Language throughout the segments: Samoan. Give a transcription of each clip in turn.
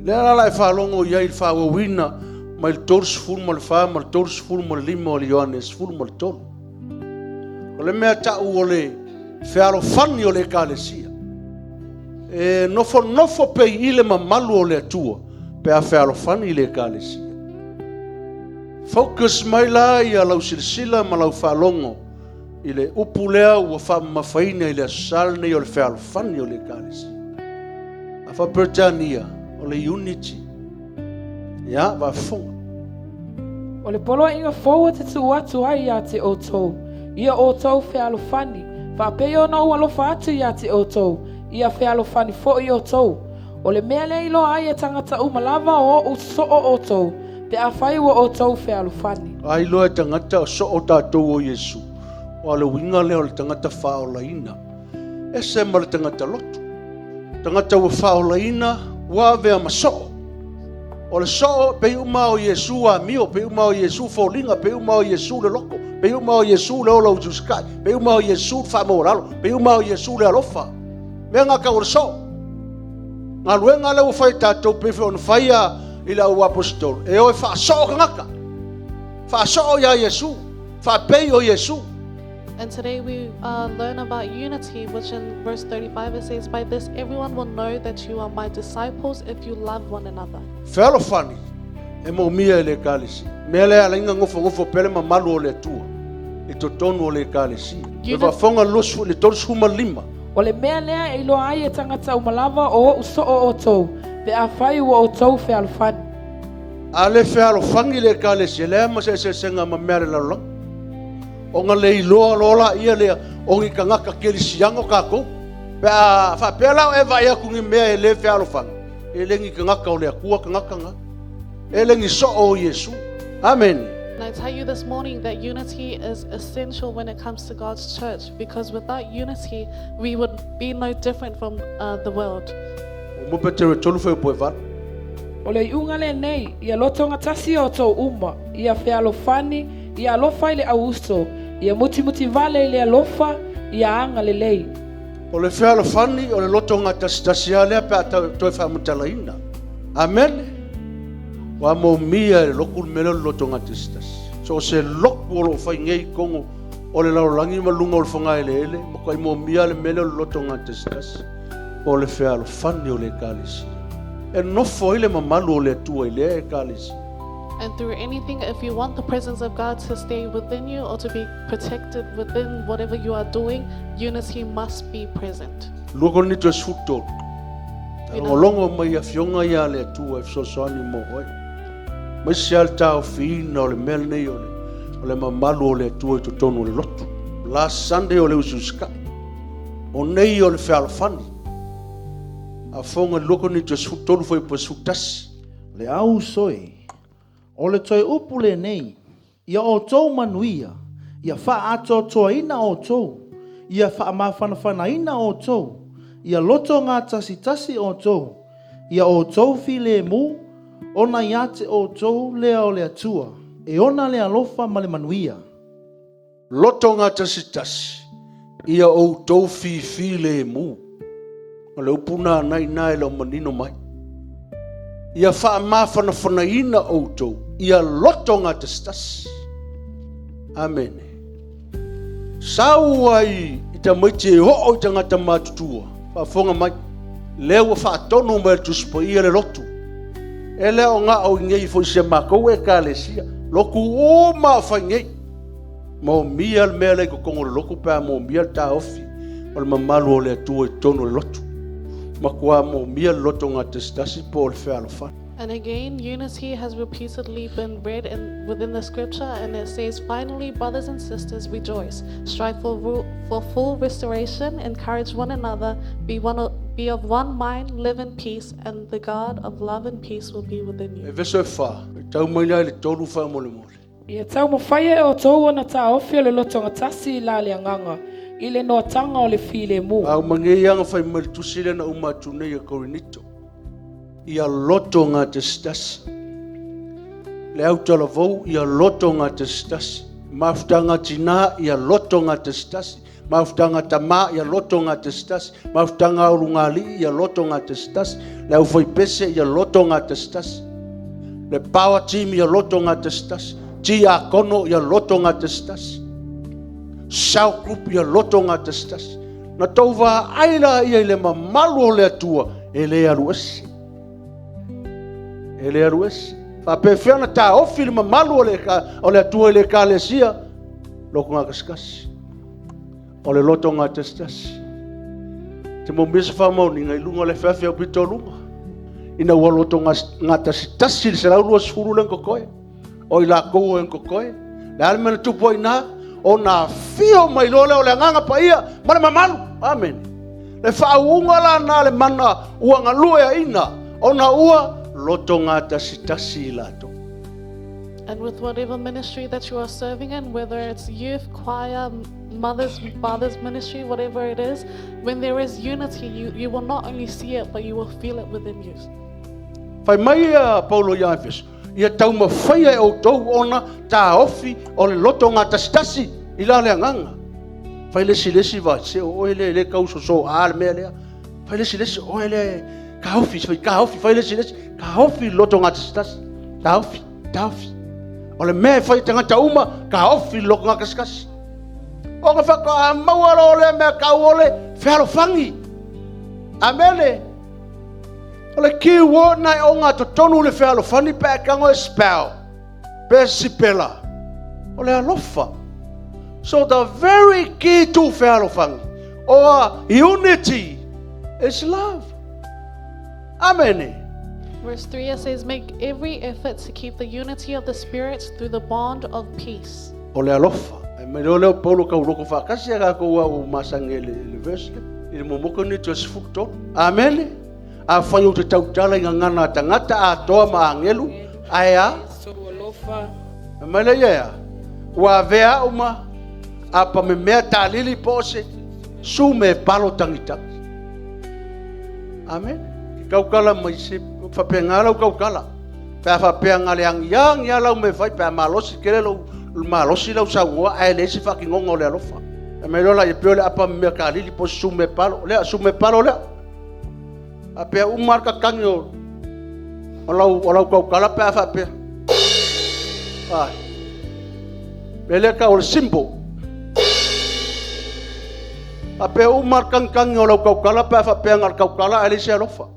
Lea la la e faalogo i ai i le faaauauina mai le 34 ma le 35 o le Ioane 13. O le mea tau o le fealofani o le Ekalesia. E nofonofo pea i le mamalu o le Atua pe a fealofani le Ekalesia. Focus mai la ia lau silasila ma lau faalogo i le upu lea ua faamamafaina i le Aso Sa lenei o le fealofani o le Ekalesia. A faa-Peretania, o le unity. Ia, faafofoga. O le poloaiga fou ou te tuu atu ai ia te outou, ia outou fealofani, faapei ona ou alofa atu ia te outou, ia fealofani foi outou. O le mea lea e iloa ai e tagata uma lava o oʻu soo outou, pe afai ua outou fealofani. A iloa e tagata o soo tatou o Iesu, aua o le uiga lea o le tagata faaolaina. Ese ma le tagata lotu. Tagata ua faaolaina, ua avea ma soo. O le soo, pei uma o Iesu amio, pei uma o Iesu foliga, pei uma o Iesu le loto, pei uma o Iesu le ola usiusikai, pei uma o Iesu le faamaualalo, pei uma o Iesu le alofa. Mea na tau o le soo. Galuega lea ua fai e tatou pei foi ona faia i le au aposetolo, e o e faasoo tagata. Faasoo ia Iesu, faapei o Iesu. And today we learn about unity, which in verse 35 it says, By this everyone will know that you are my disciples if you love one another. Fealofani e moomia e le Ekalesia. Mea lea e ala ai ona nofonofo pea le mamalu o le Atua i totonu o le Ekalesia. Le faafofoga le 35. O le mea lea e iloa ai e tagata uma lava o oʻu soo outou, pe afai ua outou fealofani. A le fealofani le Ekalesia, e leai ma se eseesega ma mea a le lalolagi. Ona le iloa loa laia lea o ni tagata kerisiano tatou. Pe a faapea la o e vaai atu i ni mea e le fealofani, e le ni tagata o le Atua tagata na. E le ni soo o Iesu. Amene. And I tell you this morning that unity is essential when it comes to God's church because without unity, we would be no different from the world. O mo Petero e tolu fuaiupu e valu. O le iuga lenei, ia lotogatasi outou uma, ia fealofani, ia alofa i le auuso, ia mutimoti vale i le alofa, ia agalelei. O le fealofani o le lotogatasitasi lava lea pe a toe faamatalaina. Amene. Ua moomia e le lotu le mea lea o le lotogatasitasi. So o se lotu o lo o fai nei i totonu o le lalolagi ma luga o le fogaeleele, matuai moomia le mea lea o le lotogatasitasi. O le fealofani o le Ekalesia. E nofo ai le mamalu o le Atua i lea Ekalesia. And through anything, if you want the presence of God to stay within you or to be protected within whatever you are doing, unity must be present. 2 Korinito e 13. Logologo mai afioga ia a le Atua e fesoasoani mo oe. Aemaise lava le taofiina o le mea lenei o le, o le mamalu o le Atua i totonu o le lotu. Last Sunday o le usiusikai. O nei o le fealofani. Afoga 2 Korinito e 13 fuaiupu e 11. Le au uso e, o le toe upu lenei, ia outou manuia, ia faaatoatoaina outou, ia faamafanafanaina outou, ia loto gatasitasi outou, ia outou filemu, ona ia te outou lea o le Atua, e ona le alofa ma le manuia. Loto gatasitasi, ia outou fifilemu. O le upu na na ina e le o manino mai. Ia faamafanafanaina outou, ia loto gatasitasi. Amene. Sau ai i tamaiti e oo i tagata matutua, faafofoga mai, lea ua faatonu mai e le Tusi Paia le lotu. E le o na o i nei foi si a matou Ekalesia, lotu uma o fai nei. Moomia le mea lea i totonu o le lotu pe a moomia le taofi o le mamalu o le Atua i totonu o le lotu. Matua moomia le loto gatasitasi po o le fealofani. And again, unity has repeatedly been read within the scripture, and it says, Finally, brothers and sisters, rejoice. Strive for full restoration, encourage one another, be of one mind, live in peace, and the God of love and peace will be within you. Efeso e fa, e tau mai la i le tolu faamolemole. Ia taumafai e outou ona taofi o le lotogatasi i la le agaga, i le noataga o le filemu. A uma nei aga fai mai le tusi lea na uma atu nei e Korinito. Ia loto gatasitasi. Le autalavou ia loto gatasitasi. Mafutaga tinā ia loto gatasitasi. Mafutaga tamā ia loto gatasitasi. Mafutaga ulugalii ia loto gatasitasi. Le aufaipese ia loto gatasitasi. Le power team ia loto gatasitasi. Tiakono ia loto gatasitasi. Cell group ia loto gatasitasi. Na tou vaai laia i le mamalu o le Atua e le alu ese. E le alu ese. Faapefea ona taofi le mamalu o le Atua i le ekalesia? Loto gatasitasi. O le loto gatasitasi. Te manaomia se faamaoniga i luga o le afeafe au pito o luga. Ina ua loto gatasitasi le 120 lea na totoe. O i latou e na totoe. Le a le mea na tupu ai i ina? Ona afio mai loa lea o le Agaga Paia ma le mamalu. Amene. Le faauuga la na le mana ua galueaina ona ua loto gatasitasi i latou. And with whatever ministry that you are serving in, whether it's youth, choir, mothers, fathers ministry, whatever it is, when there is unity, you will not only see it, but you will feel it within you. Fai mai a Paulo ia Efeso, ia taumafaia e outou ona taofi o le loto gatasitasi i la le agaga. Fai le isi le isi va, se o oe lea e le tau soso a le mea lea. Fai le isi le isi, oe lea taofi, fai taofi, fai le isi le isi, taofi le loto gatasitasi. Taofi, taofi. O le mea e fai e tagata uma, taofi le loto gatasitasi. Ona faatoa maua loa lea mea tau o le fealofani. Amene. O le key word na e o totonu le fealofani pe a tago e spell, pe sipela. O le alofa. So the very key to fealofani or unity is love. Amen. Verse 3, it says, "Make every effort to keep the unity of the Spirit through the bond of peace." O le alofa. E mai leo leo Paulo kau loko whakasi a kako ua o masange le verse le. I le momoko ni te 13. Amen. A whai o te tautala i ngā ngana tangata a toa ma angelu. Ae a. So alofa. E mai le ia. Ua avea uma a pa me mea tālili po o se su me palo tangitaki. Amen. Ki kaukala mai se whapenga lau kaukala. Pe a whapea ngā le angi angi a lau me whai pe a malosi kere lau malosi lau saungoa ae le isi whakingonga o le alofa. E mai lola i peo le apa mea kālili po su me palo. Lea, su me palo lea. A pea umar ka kangi o lau kaukala pe a whapea. Ai. Me lea ka o le symbol. A pea umar kangi kangi o lau kaukala pe a whapea ngā kaukala ae le isi alofa.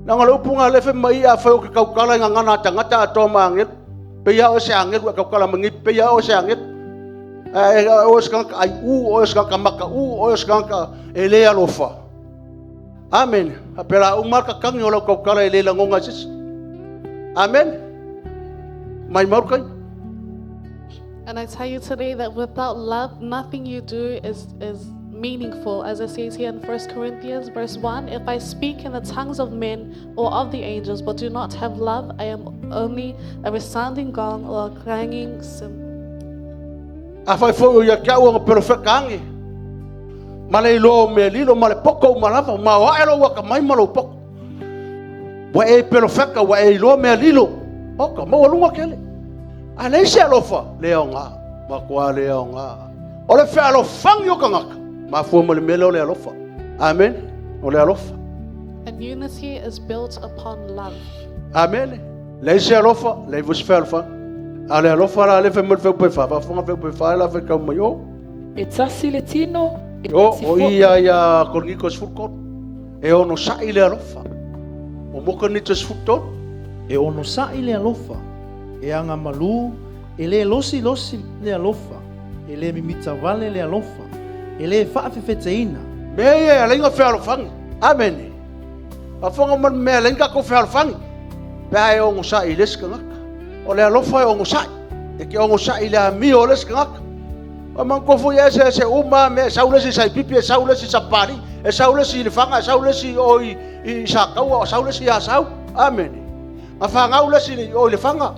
Nanga le upu ngā lefe mai a whai o ke kaukala i ngā ngana tangata a toa ma angelu. Pe ia o se angelu e kaukala mangi, pe ia o se angelu. E o se kanga ai u, o se kanga maka u, o se kanga e le alofa. Amen. A pera umar ka kangi o lau kaukala e le langonga sisi. Amen. Mai marukai. And I tell you today that without love, nothing you do is meaningful. As it says here in 1 Corinthians verse 1, "If I speak in the tongues of men or of the angels, but do not have love, I am only a resounding gong or a clanging cymbal." A whai fo o ia kia ua pero wheka ange. Ma le ilo me lilo, ma le poko o malava, ma o aelo ua ka mai ma lo poko. Wa e pero wheka, wa e ilo me lilo. Oka, maua lunga kele. A le isi alofa, le o ngā. Ma kua le o ngā. O le whea alofangi o kangaka. Ma fua ma le mele o le alofa. Amen. O le alofa. And unity is built upon love. Amen. Le isi alofa, le iwo si whea alofa. A le alofa la le whea mo le whea upe wha, wha whea upe wha la whea kau mai o. E tasi le tino. E O, tasi o fo'i. ia ia Koriniko 13. E ono sa'i le alofa. O moka ni te 13. E ono sa'i le alofa, e anga malu, e le losi losi le alofa, e le mimita vale le alofa, e le whaafefeteina. Me ia e lenga whea alofangi. Amen. A whanga man mea lenga ko whea alofangi. Pea e ongo sa'i le skangaka. O le alofa e ongo sa'i. E ke ongo sa'i le amio o le skangaka. O man kofu ia se se uma me saule si sai pipi e saule si sapari e saule si le whanga e saule si o i sa kaua o saule si a sau. Amen. Ma whangau le si o i le whanga.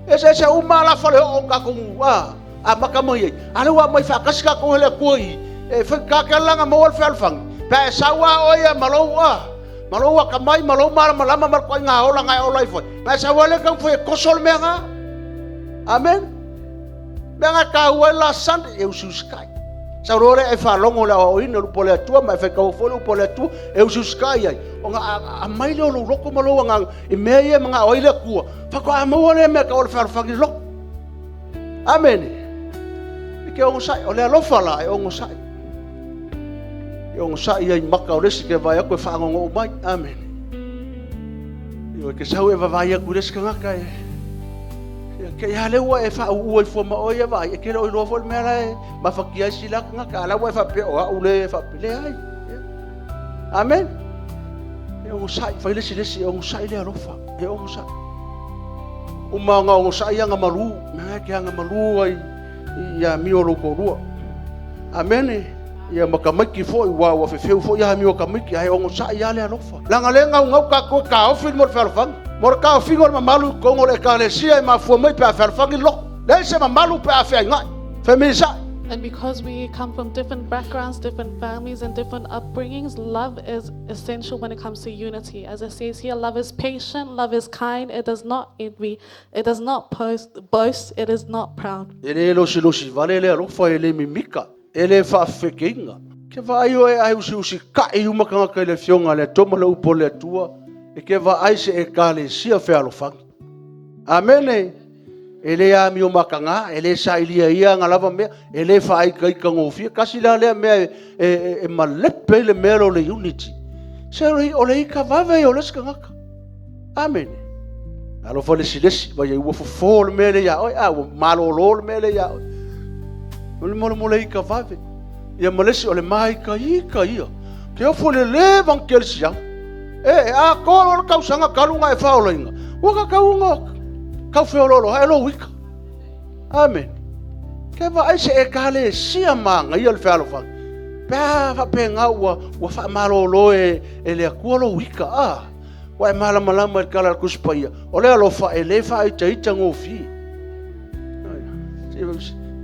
E se se uma la whale o ka kongu a maka mai ai. Ale ua mai whakasika ko hele kua i. E whai ka langa mo al whea alfangi. Pea e saua o ia malou a. Malou a ka mai, malou mara malama mar koi ngā ola ngā ola i whai. Pea e saua le kau whai e koso le mea ngā. Amen. Mea nga tāua e last Sunday, e usiusikai. Sau loa lea e faalogo i le aoaoina o le upu a le Atua ma e faitau foi le upu a le Atua e usiusikai ai, ona aumai lea o lou loto ma lou agaga i mea ia e manao ai le Atua, faatoa maua lea mea tau o le fealofani i le loto. Amene. E te onosai, o le alofa la e onosai. E onosai ai maka o le isi ke vaai atu e faanono'u mai. Amene. Ioe, e te sau e vavaai atu i le isi tagata e Ia, ke ia lea ua e faauua i fua ma oe ia vaai, e te le o iloa foi le mea la e mafatia ai si la tagata, a la ua e faapea o au le faapelea ai. Ia. Amen. E onosai, fai le isi le isi, e onosai le alofa, e onosai. Uma ona onosai aga malu, mea e te aga malu ai i amio o lou toalua. Amene. Ia ma tamaiti foi, ua ua fefeu foi amio o tamaiti, ae onosai lava le alofa. Leaga lea e gaugau tatou e taofi le mea o le fealofani. Mo le taofiga o le mamalu i totonu o le Ekalesia e mafua mai pe a fealofani le loto. Leai se mamalu pe a feainai. Femilisai. And because we come from different backgrounds, different families, and different upbringings, love is essential when it comes to unity. As it says here, love is patient, love is kind, it does not envy, it does not post, boast, it is not proud. E le losilosi vale le alofa, e le mimika, e le faafefekeina. Ke vaai oe ae usiusi kai uma tagata i le Afioga a le Atua ma le upu a le Atua, e ke vaai se Ekalesia fealofani. Amene. E le amio makaga, e le sailia ia aga lava mea, e le faaitaitagofie. Tasi la lea mea e, e, e, e malepe ai le mea lea o le unity. Se o le, o le ika vave ia o le isi tagata. Amene. Alofa le isi vai ai ua fofo le mea lea ia oe, a ua malolo le mea lea ia oe. O le mole mole ika vave. Ia ma le isi o le māikaika ia. Ke ofo le le vankelisiano. E, e a ko le tausaga talu ona e faaolaina, ua tatau ona tau feoloolo e lou ika. Amen. Ke vaai se ekalesia manaia le fealofani. Pe a faapena ua, ua faamalolo e, e le Atua lou ika. Ah, ua e malamalama i le tala a le Tusi Paia. O le alofa e le faaitaita gofie.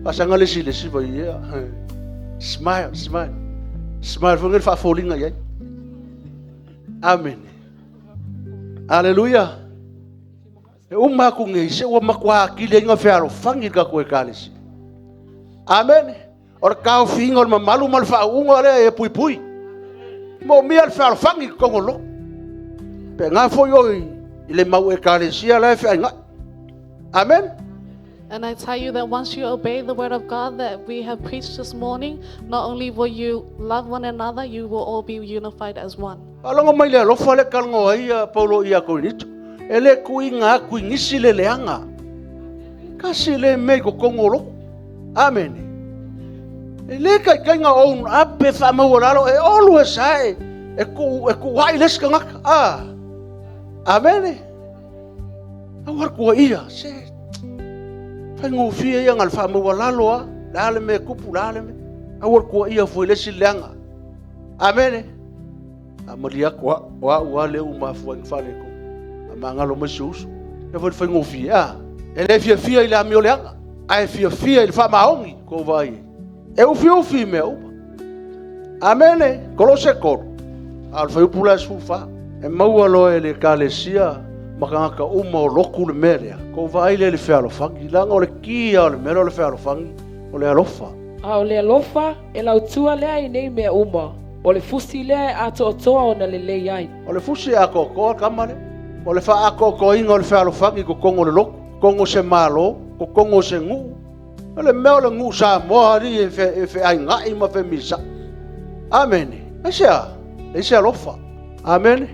Faasaga le isi le isi vai ia. Smile, smile. Smile foi le faafoliga i ai. Amene. Aleluia. E uma aku nei, se ua matua atili ai na fealofani i le tatou ekalesia. Amene. O le taofiga o le mamalu ma le faauuga lea e puipui. Moomia le fealofani i totonu o loto. Pe ngā foi oi i le mau ekalesia la e feaigai. Amen. And I tell you that once you obey the word of God that we have preached this morning, not only will you love one another, you will all be unified as one. Faalogo mai le alofa lea talanoa ai a Paulo ia Korinito. E le tuuina atu i nisi le leaga. Kasi le mea i totonu o loto. Amene. E le taitaiga own up e faamaualalo e olu e sa e, e, ku, e kuai le isi tagata. Ah. Amene. Aua le tuaia, se faigofie ia na le faamaualalo a, le a le mea e tupu, le a le mea. Aua le tuaia foi le isi leaga. Amene. A malie atu a, o au a lea ua mafua ai na faaletonu. A magalo mai si ou uso. Ia foi le faigofie, a. E le fiafia i le amio leaga, ae fiafia i le faamaoni, kou vaai ai. E ufiufi i mea uma. Amene, Kolose 3, a o le fuaiupu la e 14. E maua loa e le Ekalesia ma tagata uma o lotu le mea lea, kou vaai lea i le fealofani, leaga o le ki lava o le mea lea o le fealofani, o le alofa. A o le alofa e lautua lea i nei mea uma, o le fusi lea e atoatoa ona lelei ai. O le fusi e atoatoa le tama lea. O le faaatoatoaina o le fealofani i totonu o le lotu, totonu o se Malo, totonu o se nuu. O le mea o le nuu Samoa alii e, fe, e feainai ma femisa'i. Amene. Aisea? Leai se alofa. Amene.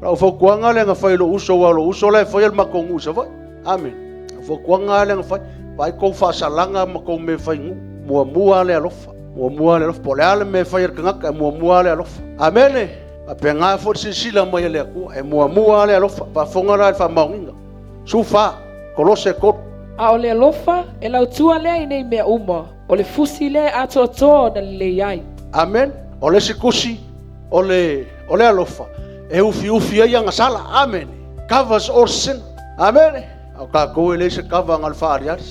Lau fautuaga lea na fai i lou uso, aua o lou uso la e faia le matou nuu i Savaii. Amene. Lau fautuaga lea na fai, vaai tou faasalaga ma tou mea fai nuu. Muamua le alofa. Muamua le alofa. Po o le a le mea e fai a le tagata, e muamua le alofa. Amene. Faapena foi le silasila mai a le Atua, e muamua le alofa. Faafofoga la i le faamaoniga. 14, Kolose 3. A o le alofa, e lautua lea i nei mea uma, o le fusi lea e atoatoa ona lelei ai. Amen. O le isi tusi, o le, o le alofa, e ufiufi ai agasala. Amen. Covers all sin. Amen. A o tatou e leai se cover na o le faaaliali.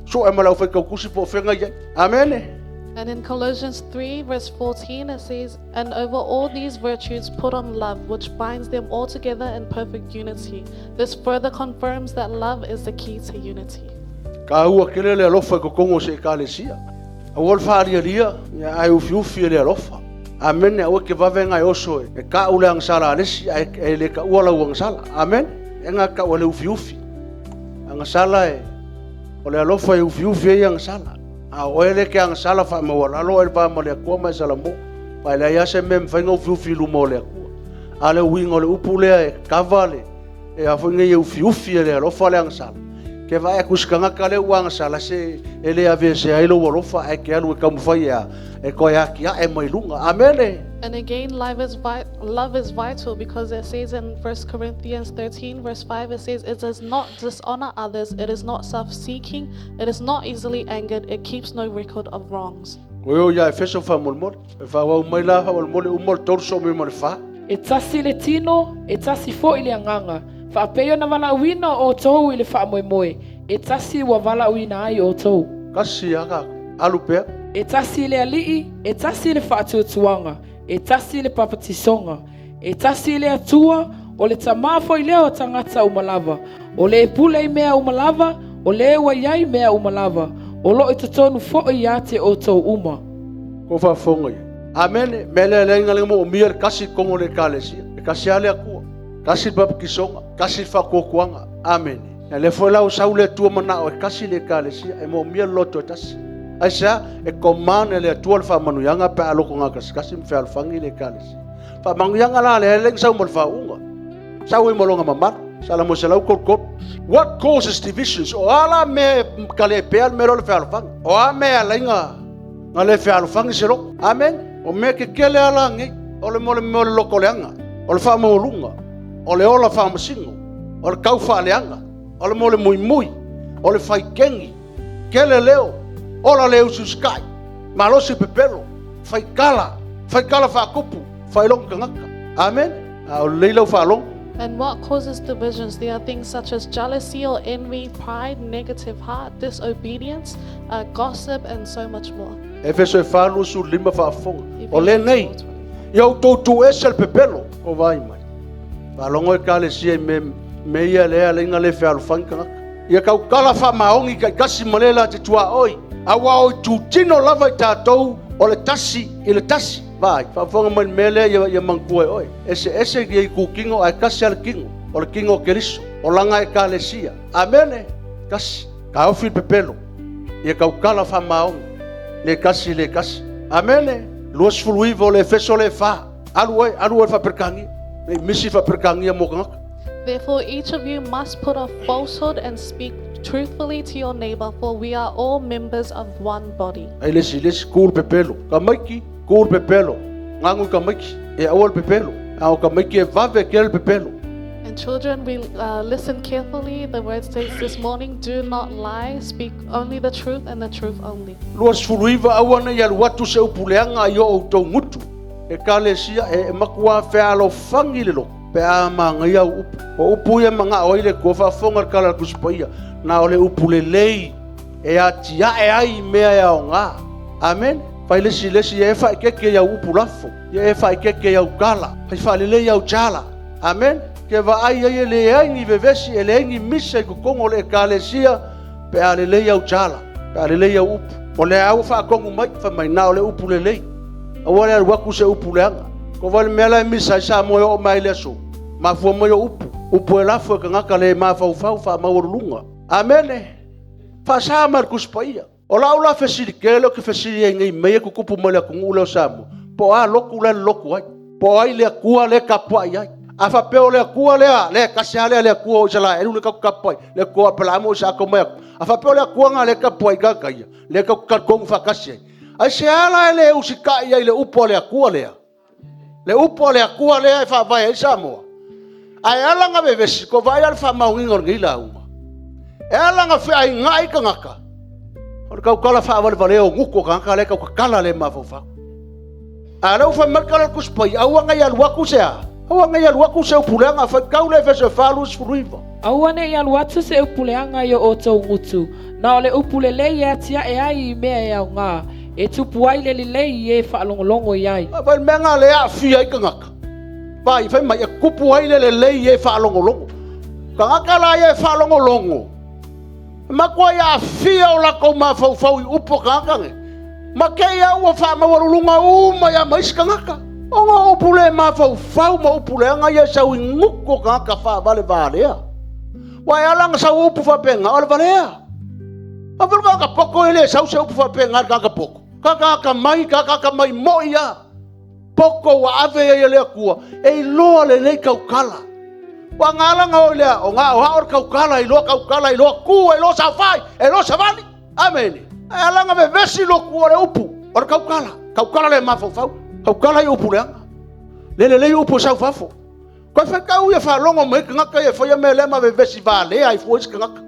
Sue ma le aufaitautusi po o fea na i ai. Amen. And in Colossians 3, verse 14, it says, And over all these virtues put on love, which binds them all together in perfect unity. This further confirms that love is the key to unity. Ka ua kele le alofa i kokongo o se ekalesia. Aua le faalialia, ia ae ufiufi e le alofa. Amene, aua ke vave ngai oso e ka ule agasala a le isi, ae e le kaua lau agasala. Amen. E ngā kau le ufiufi. Agasala e, o le alofa e ufiufi e agasala. A o ele ke agasala wha maua lalo e le ma le akua mai salamo. Pa le ia se mem whainga ufiufi luma o le akua. A le uinga o le upu lea e kava le, e a whainga e ufiufi e le alofa le agasala. Ke vai aku sikanga le ua agasala se e le ave se ai lo alofa e ke alu e kaumawhai e a e koe aki a e mai lunga. Amene. And again, love is vital because it says in 1 Corinthians 13, verse 5, it says, "It does not dishonor others, it is not self seeking, it is not easily angered, it keeps no record of wrongs." Ko eo ia e feso wha molmole. E wha wau mai la wha molmole umol tolu so me mo le wha. E tasi le tino, e tasi fo'i le agaga. Faapei ona valaauina outou i le faamoemoe. E tasi ua valaauina ai outou. Kasi aka alu pea. E tasi le Alii, e tasi le faatuatuaga, e tasi le papatisoga, e tasi le Atua, o le Tamā foi lea o tagata uma lava. O le e pule i mea uma lava, o le ua i ai mea uma lava. O loo i totonu fo'i ia te outou uma. Ko whaafonga ia. Amene. Mele le inga le mo mia le kasi kongo le kalesia. E kasi ale akua. Kasi papakisoga. Kasi whakuakuanga. Amene. Ya le foi lau sau le tua mana o e kasi le kalesia. E mo mia loto e tasi. Ai sea, e komane le atua le whaamanuiaga pe a loko ngā kasi kasi ma fealofangi le ekalesia. Whaamanuiaga la le hele sau mo le whaunga. Sau e molonga mamalu. Sala mo se lau kol. What causes divisions? O ala me kale pe al me lo le fealofangi. O a me alainga nga le fealofangi se loko. Amen. O me ke kele ala ngi. O le mo le mo le loko le anga. O le whaamaulunga. O le ola whaamasingo. O le kau whaaleanga. O le mo le mui mui. O le whaikengi. Kele leo. Ola le ususkai. Malosi pepelo. Whaikala. Whaikala whakupu. Whailongo kangaka. Amen. A o leila whaalongo. And what causes divisions? There are things such as jealousy or envy, pride, negative heart, disobedience, gossip, and so much more. Efeso e whalu su lima whaafonga. O le nei. Ia o tautu ese le pepelo. O vai mai. Whaalongo e kale sia me, me ia lea lenga le fealofangi kangaka. Ia kau kala wha maongi kai kasi malela te tua oi. Awa oi tūtino lava i tātou o le tasi i le tasi. Vai, whaafonga mai mele ia, ia mangkua e oi. Ese ese ia i kukingo ai kasi ale kingo. O le kingo o Keriso. O langa e kale sia. Amene. Kasi. Ka ofi pepelo. Ia kau kala wha maongi. Le kasi le kasi. Amene. Luas fuluiva o le feso le wha. Alu oi, alu oi whaperkangi. Le misi whaperkangi a mokangaka. Therefore, each of you must put off falsehood and speak truthfully to your neighbor, for we are all members of one body. Ai lesi lesi kul pepelo. Ka maiki kul pepelo. Ngangu ka maiki. E awal pepelo. A o ka maiki e vave ke le pepelo. And children, we listen carefully. The word says this morning, do not lie, speak only the truth and the truth only. Luas fuluiva awana ia luatu se upuleanga i o tau ngutu. E kale sia e makua whealo fangi le loko. Pe a manga ia upu. O upu ia manga o ile kua whaafonga le kala kuspaia. Nā o le upu le lei. E a tia e ai mea e ao ngā. Amen. Fai lesi lesi e wha keke ia upu lafo. Ia e wha keke ia ukala. Fai wha lele ia uchala. Amen. Ke va ai ai e le ai ni vevesi e le ai ni misa i kukongo le kale sia. Pe a lele ia uchala. Pe a lele ia upu. O le au wha kongu mai. Wha mai nā o le upu le lei. Aua le alu aku se upu le anga. Ko wale mea e misa i sa moe o mai le aso. Mafua mai o upu. Upu e lafo e kangaka le mawhau wha mauarulunga. Amene. Wha sa mar kuspaia. O la ula fesili ke leo ke fesili e ngei mei e kukupu mai le akungu leo sa mo. Po a loku le loku ai. Po ai le akua le kapua ai. A wha peo le akua lea, le kasi a lea le akua o isala, elu le kaku kapua ai. Le akua pela amo isa ako mai aku. A wha peo le akua ngā le kapua ai kaka ia. Le kaku kalkongu whakasi ai. Ai se ala e le usika ia i le upu a le akua lea. Le upu a le akua lea e whaavai ai Samoa. Ai ala ngā vevesi, ko vai ala wha maunginga o ngila unga. E ala ngā whea i ngā i kangaka. O le kaukala wha wale wale o nguko kangaka le kaukakala le mawhauwhau. A leu wha markala kuspai, aua ngai alu aku se a. Aua ngai alu aku se upuleanga, whai kau le fese whalu sfuruiva. Aua ne i alu atu se upuleanga i o outou ngutu. Na o le upule lei e atia e ai i mea e au ngā. E tupu ai le lelei i e whaalongolongo i ai. A vai mea ngā le a fia i kangaka. Vai, whai mai, e kupu ai le lelei e whaalongolongo. Kangaka la e whaalongolongo. Matua ia afia o lakou mafaufau i upu a tagata nei. Ma te i a ua faamaualuluga uma ia ma isi tagata. Ona o upu le mafaufau ma upu leaga ia e sau i gutu o tagata faavalevalea. Ua e ala ona sau upu faapena, o le valea. A foi le tagata poto e le sau se upu faapena i le tagata poto. Ka tagata mai, ka tagata mai moi a. Poto ua ave ai e le Atua e iloa lelei tautala. Ua gala na o i lea, o na o ao le tautala, iloa tautala, iloa tu, iloa saofai, iloa savali. Amene. Ae ala na vevesi lotu o le upu, o le tautala. Tautala le mafaufau, tautala i upu leaga. Le lelei upu e sau fafo. Koe whakau ia whalongo mai tagata ia whaia mea lea ma vevesi valea ai fua isi tagata.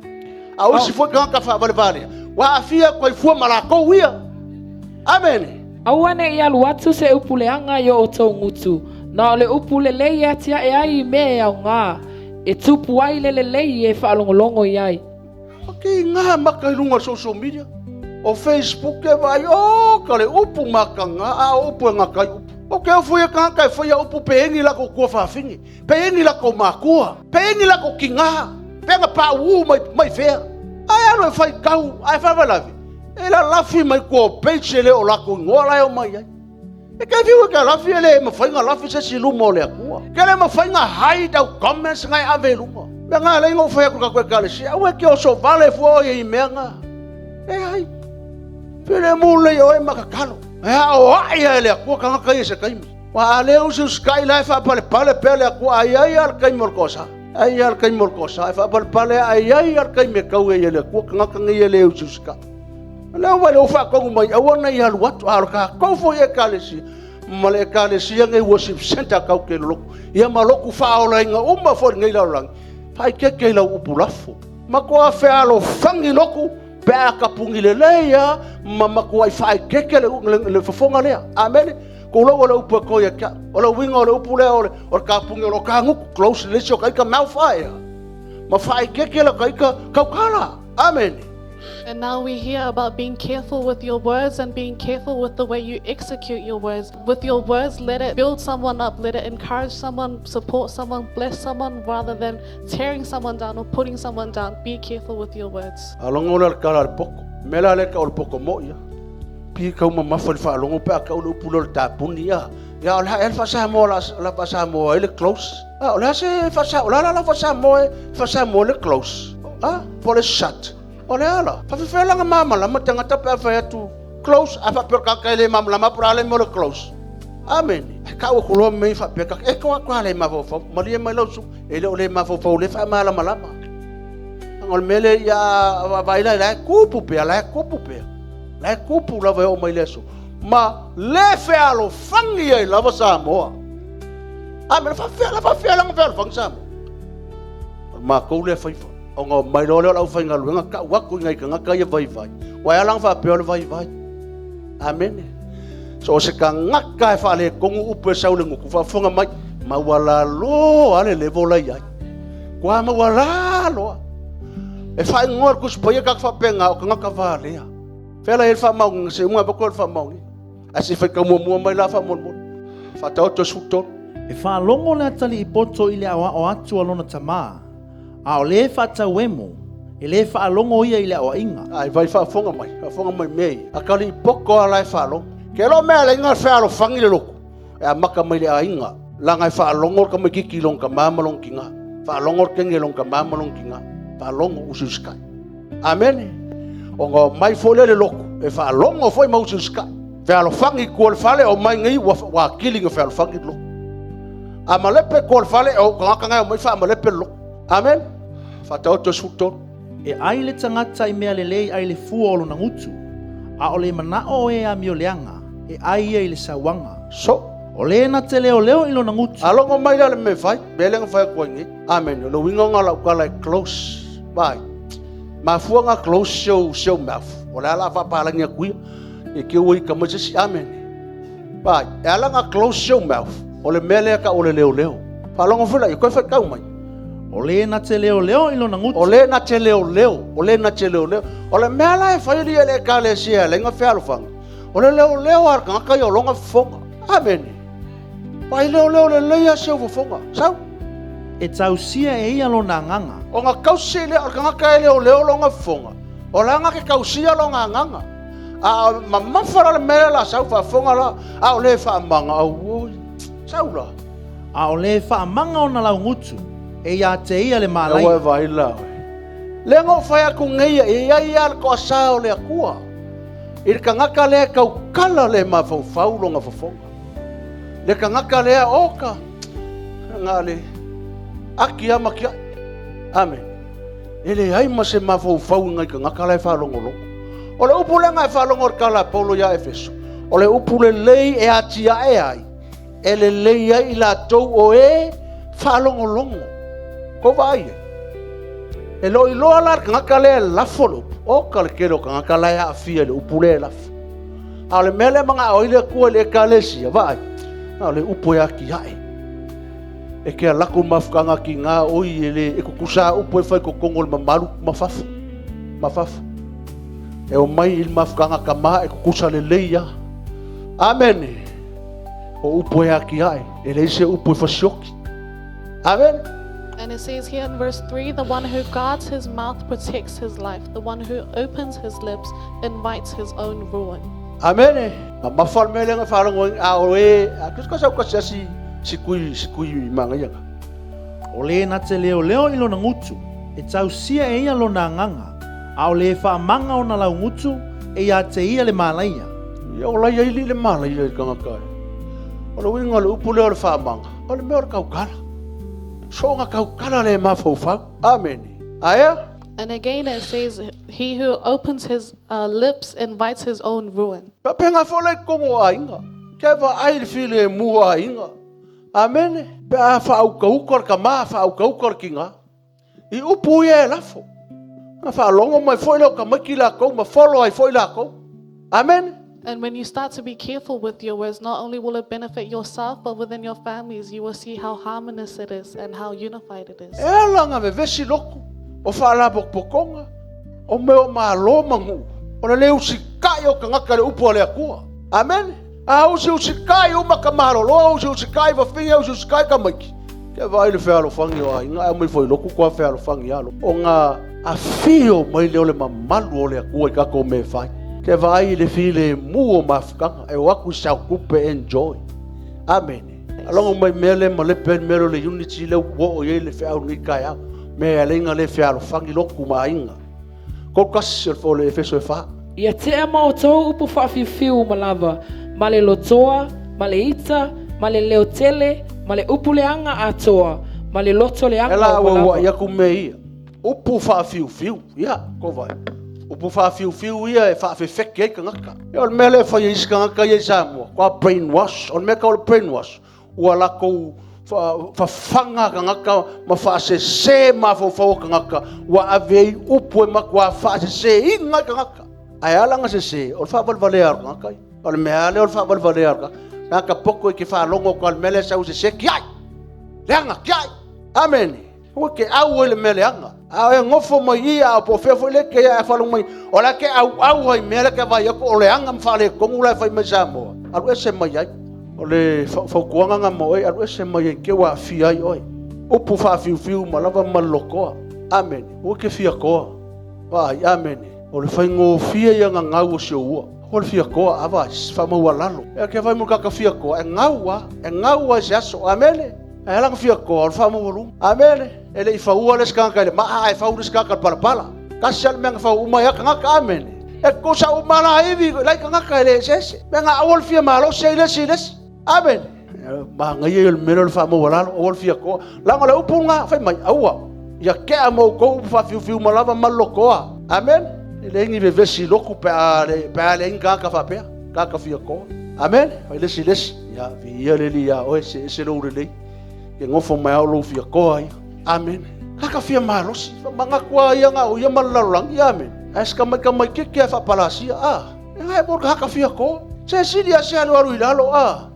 A o isi foi tagata whaavalevale. Ua aafia koe fua ma lakou ia. Amene. Aua ne i alu atu se upu leaga i o outou gutu, na o le upu lelei e atiae ai i mea e aoga, e tupu ai le lelei e faalogologo i ai. Ok, ngā maka i lunga o social media. O Facebook e vai, oh, ka le upu maka ngā, a o upu e ngā kai upu. O ke ofu ia kāka e whaia upu pe engi lako kua whawhingi, pe engi lako mākua, pe engi lako ki ngā, pe nga pā uu mai, mai whea. Ai alo e whai kau, ai whawalawi. E la lafi mai kua page e le o lako ingoa lai o mai ai. E ke whiu e ka lafi e le e mawhainga lafi se si luma o le akua. Ke le mawhainga hide au comments ngai ave luma. Mea ngā lei ngau whai aku ka koe kalesia. Aue ke oso vale fua o i mea ngā. E hai. Pele mu lei o e makakalo. E a o ai a le akua ka ngaka i se kaimi. Wa a le usu sky lai fa pale pale pele akua ai ai al kaimi o le kosa. Ai al kaimi o le kosa. E fa pale pale ai ai al kaimi e kau e le akua ka ngaka ngai e le usu sky. Lea ua le whaakongu mai aua nei alu atu a ka kou foi ekalesia ma le ekalesia nei worship center kau ke loko ia ma loku whaola inga uma foi nei lau fai ke ke lau upu lafo ma ko a alo fangi loku pe a kapungi le leia ma ma ko ai fai ke ke le le fofonga lea amen ko lo le upu ko ia ka o le winga o le upu le o le o ka pungi o ka nguku close le sio kai ka mau fai ma fai ke ke la kai ka kaukala amen. And now we hear about being careful with your words and being careful with the way you execute your words. With your words, let it build someone up, let it encourage someone, support someone, bless someone, rather than tearing someone down or putting someone down. Be careful with your words. Alongo le kala le poko. Mela le ka o le poko mo ia. Pi kau ma mafa le whaalongo pe a kau le upu le tapuni ia. Ia o le hae whasa mo la la whasa mo le close. Ah o le se whasa o la la la whasa mo e whasa mo le close. Ah po le shut. O le ala. Whawhiwhela nga mama la matanga tape a whai atu close a whapeo ka kai le mama la mapura le mo le close. Amen. Ka o kulo me whapea ka e koa koa le mafau malie mai lau su e le o le mafau le wha malama lama. Angol mele ia vai lai lai kupu pea lai kupu pea. Lai kupu lava e o mai le aso. Ma le whealo fangi ai lava Samoa. Amen. Whawhea la whawhea la whawhea fangi Samoa. Ma kou le whaifa. O ngā mai loa leo lau whainga luenga ka waku ngai ka ngaka ia vai vai. Wai alang whapea o le vai vai. Amen. So o se ka ngaka e whaale kongu upu e saule nguku whafonga mai. Maua loa le levo lai ai. Kua maua la loa. E whai ngoa le kusipaia ka whapenga o ka ngaka waalea. Whela he wha se unga pako le wha A se whai ka mua mua mai la wha mon mon. Whatao to suton. E whaalongo le atali i poto i le awa o atu alona tamā. A o le whaatauemo, e le whaalongo ia i le awa inga. Ai vai whaafonga mai, whaafonga mai mei. A kali i poko ala e whaalongo. Ke lo mea le inga whaalo fangi le loko. E a maka mai le a inga. Langa e whaalongo ka mai kiki long ka mama long ki ngā. Whaalongo kenge long ka mama long ki ngā. Whaalongo usu sky. Amen. O ngā mai fo le loko. E whaalongo foi mau usu sky. Whaalo fangi kua le whale o mai ngai wa kili ngā whaalo fangi loko. A malepe kua le whale o ngā kanga o mai wha malepe loko. Amen. Whatao to suton. E ai le tangata i mea lelei ai le fua o lona ngutu. A o le manao e a mio leanga, e ai ia i le sawanga. So, O le na te leo leo i lona ngutu. Alongo mai la le me fai, me lenga fai kua ngi. Amen. Lo wingo nga lau kala e close. Vai. Ma fua nga close show show mouth. O le ala fa palangi kuia. E ke ui ka mo se amen. Vai. E ala nga close show mouth. O le mele ka o le leo leo. Falongo fula i koe fai kau mai. O le na te leo leo i lona ngutu. O le na te leo leo. O le na te leo leo. O le mea la e fai li ele ka le sia le nga fea alofanga. O le leo leo ar ka ka o longa fonga. Amen. Pai leo leo le leia se o fonga. Sau. e tausia e ia lona agaga. Ona kausi lea o le tagata e leoleo lona fofoga, o le aga ke kausia lona agaga. A mamafa la le mea la sau faafofoga la, a o le faamaga, auoi, sau la. A o le faamaga ona laugutu, e ia te ia le Aua e malaia. vaai la oe. Lea na ou fai atu nei e i ai lava le toasa o le Atua i le tagata lea e tautala le mafaufau lona fofoga. Le tagata lea oka na le aki ama kia. Amen. E leai ma se mafaufau i ngai tagata la e faalogologo. O le upu lea e faalogo i le tala a Paulo ia Efeso, o le upu lelei e atiae ai, e lelei ai i latou o e faalogologo. Kou vaai ai. E lo iloa la le tagata lea e lafo le upu. Oka le tele o tagata la e aafia i le upu lea e lafo. A o le mea lea manao ai le Atua i le ekalesia, vaai, na o le upu e atiae. E ke alako mafukanga ki ngā oi e le e kukusa upu e whai kokongo le mamalu ma fafo. Ma fafo. E o mai i le mafukanga ka maha e kukusa le leia. Amen. O upu e atiae, e le ise upu e whasioki. Amen. And it says here in verse 3, the one who guards his mouth protects his life, the one who opens his lips invites his own ruin. Amen. Ma mafa le mea lea na faalogo ai, a o e, a kusi ka sau kasi asi sikui, sikui mangaianga. O le na te leoleo i lona gutu, e tausia e ia lona agaga, a o le faamaga ona laugutu, e ia te ia le malaia. Ia o lai ai li le malaia i tagata e. O le uiga o le upu lea o le faamaga, o le mea o le tautala. Soga tautala le mafaufau. Amen. Aea? And again it says, he who opens his lips invites his own ruin. Faapega foi la i totonu o aiga. Ke vaai le filemu o aiga. Amen. Pe a faaukauka le tama, faaukauka le tiga. I upu ia e lafo. Na faalogo mai foi lea o tamaiti lakou ma folo ai foi lakou. Amen. And when you start to be careful with your words, not only will it benefit yourself, but within your families, you will see how harmonious it is and how unified it is. E ala nga vevesi loku, o faalapotopotoga, o mea o malo ma nuu, o le le usikai o tagata i le upu a le Atua. Amen. A usiusikai uma ka maloloa, usiusikai fafine, usiusikai tamaiti. Ke vaai le fealofani o aiga, ae aumai foi loku koa fealofani alo. O nga afio mai lea o le mamalu o le Atua i tatou mea e fai. Ke vaai i le filemu o mafutaga, e o atu i sautupe enjoy. Amen. Alogo mai mea le ma lepe ai le mea lea o le unity lea ua oo i ai le feau lenei taeao. Mea e alaiga le fealofani lotu ma aiga. Tolu tasi o le o le Efeso e fa. Ia tea ma outou upu faafiufiu uma lava, ma le lotoa, ma le ita, ma le leotele, ma le upu leaga atoa, ma le loto E leaga la uma ua lava. ua'i atu mea ia. Upu faafiufiu, ia, ko vaai. Upu faafiufiu ia e faafefeke ai tagata. Ia o le mea lea e fai e isi tagata ia i Samoa, kua brainwash. O le mea tau o le brainwash, ua latou fafaga tagata ma faasese mafaufau o tagata, ua ave ai upu e matuā faaseseina ai tagata. Ae ala na sese, o le faavalevalea o le tagata ia. O le mea lea o le faavalevalea o le tagata. Tagata poto e ke faalogo atu le mea lea sau sese, kiai! Leaga, kiai! Amen. Ua ke au ai le mea leaga. A e ngofo mai ia, a po o fea foi le ke ia e faalogo mai, o la ke au au ai mea lea ke vaai atu o leaga ma faaletonu la e fai mai Samoa. Alu ese mai ai. O le fautuaga nga mo oe, alu ese mai ai ke ua aafia ai oe. Upu faafiufiu ma lava ma le lotoa. Amen. Ua ke fia toa. Vaai, amen. O le faigofie ia gagau o si ou ua. Ua le fia toa, a vaai, faamaualalo. E ke vai mo kaka fia toa, e gau a, e gau a i se aso. Amen. E ala fia toa, o le faamaualuga. Amen. E le i faua le isi tagata i le maa, ae fau le isi tagata i le palapala. Kasi lava le mea na fau uma ai a tagata. Amen. E tutusa uma la ivi lai tagata e le eseese. Mea na aua le fia malosi ai le isi i le isi. Amen. Manaia ia o le mea lea o le faamaualalo, aua le fia toa. Leaga o le upu lena, fai mai, aua, ia tea ma outou upu faafiufiu ma lava ma le lotoa. Amen. E leai ni vevesi i lotu pe a leai ni tagata faapea, tagata fia toa. Amen. Fai le isi i le isi, ia, viia le Alii ia oe, se ese lou lelei. Ke nofo mai ao lou fia toa ia. Amen. Kaka fia malosi, manatu a ia nga o ia ma le lalolagi. Amen. Ae se tamai tamai keke a faapalasia. Ah, e ngai mo ka haka fia toa. Se sili a se alu alu i lalo. Ah,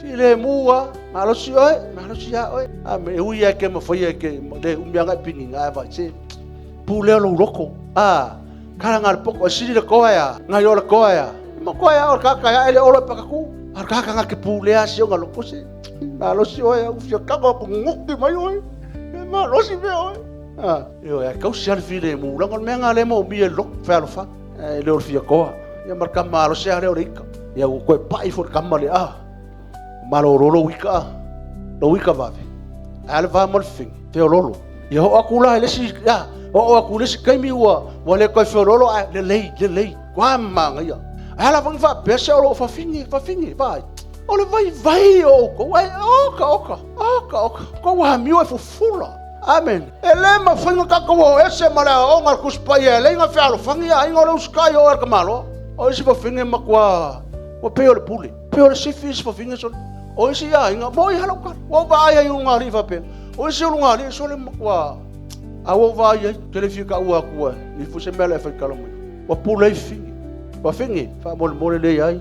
filemu a, malosi oe, malosi a oe. Amen. E ui ai ke mawhai ai ke le umianga e pininga e vai se. Pū lea lou loko. Ah, kala ngā le poko, e sili le koa ea, ngai o le koa ea. Ma koa ea o le kaka ea, ele olo e pakaku. A le kaka ngā ke pū lea si o ngā loko se. Malosi oe, au fia kako aku nguki mai oe. Malosi mea oe. Ah, ioe, ae tausi lava le filemu, leaga o le mea lena lea e moomia i le lotu, fealofani. E le o le fia toa. Ia ma le tama malosi lava lea o le ita. Ia ua toe pai foi le tama lea, ah, malolo lou ita, ah, lou ita vave. Ae a le va ma le fafine? Feololo. Ia oo atu la i le isi, ah, oo atu i le isi taimi ua, ua le toe feololo ae lelei, lelei, matua manaia. Ae a la foi na faapea se o lou fafine, fafine, vaai. O le vaivai o outou, ae oka, oka, oka, oka, tou amio e fufula. Amen. E le mafai ona tatou o ese ma le aoaoga a le Tusi Paia e leai na fealofani aiga o le usitai o oe le tamaloa. O isi fafine matua ua pei o le pule, pei o le sifi isi fafine sole. O isi aiga, moi lava lau tala. Ua ou vaai ai i ulugalii faapea. O isi ulugalii sole matua a ua ou vaai ai, ou te le fia taua atu ai, ni foi se mea la e faitala mai. Ua pule ai fafine. Fafine, faamolemole le i ai.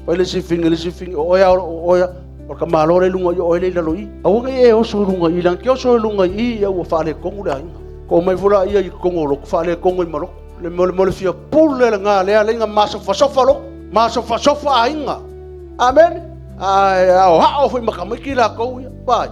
Fai le isi fafine, le isi fafine, o oe lava, o oe lava. O le tamaloa lea i luga i o oe lea i lalo i i. Aua ne i e oso i luga i i, leaga e te oso i luga i i, ia ua faaletonu le aiga. Ko mai foi laia i totonu o lotu, faaletonu ai ma lotu. Le mea o le mea o le fia pule lena lea alai na masofasofa lotu, masofasofa aiga. Amene. Ae aoao foi ma tamaiti latou ia. Vaai.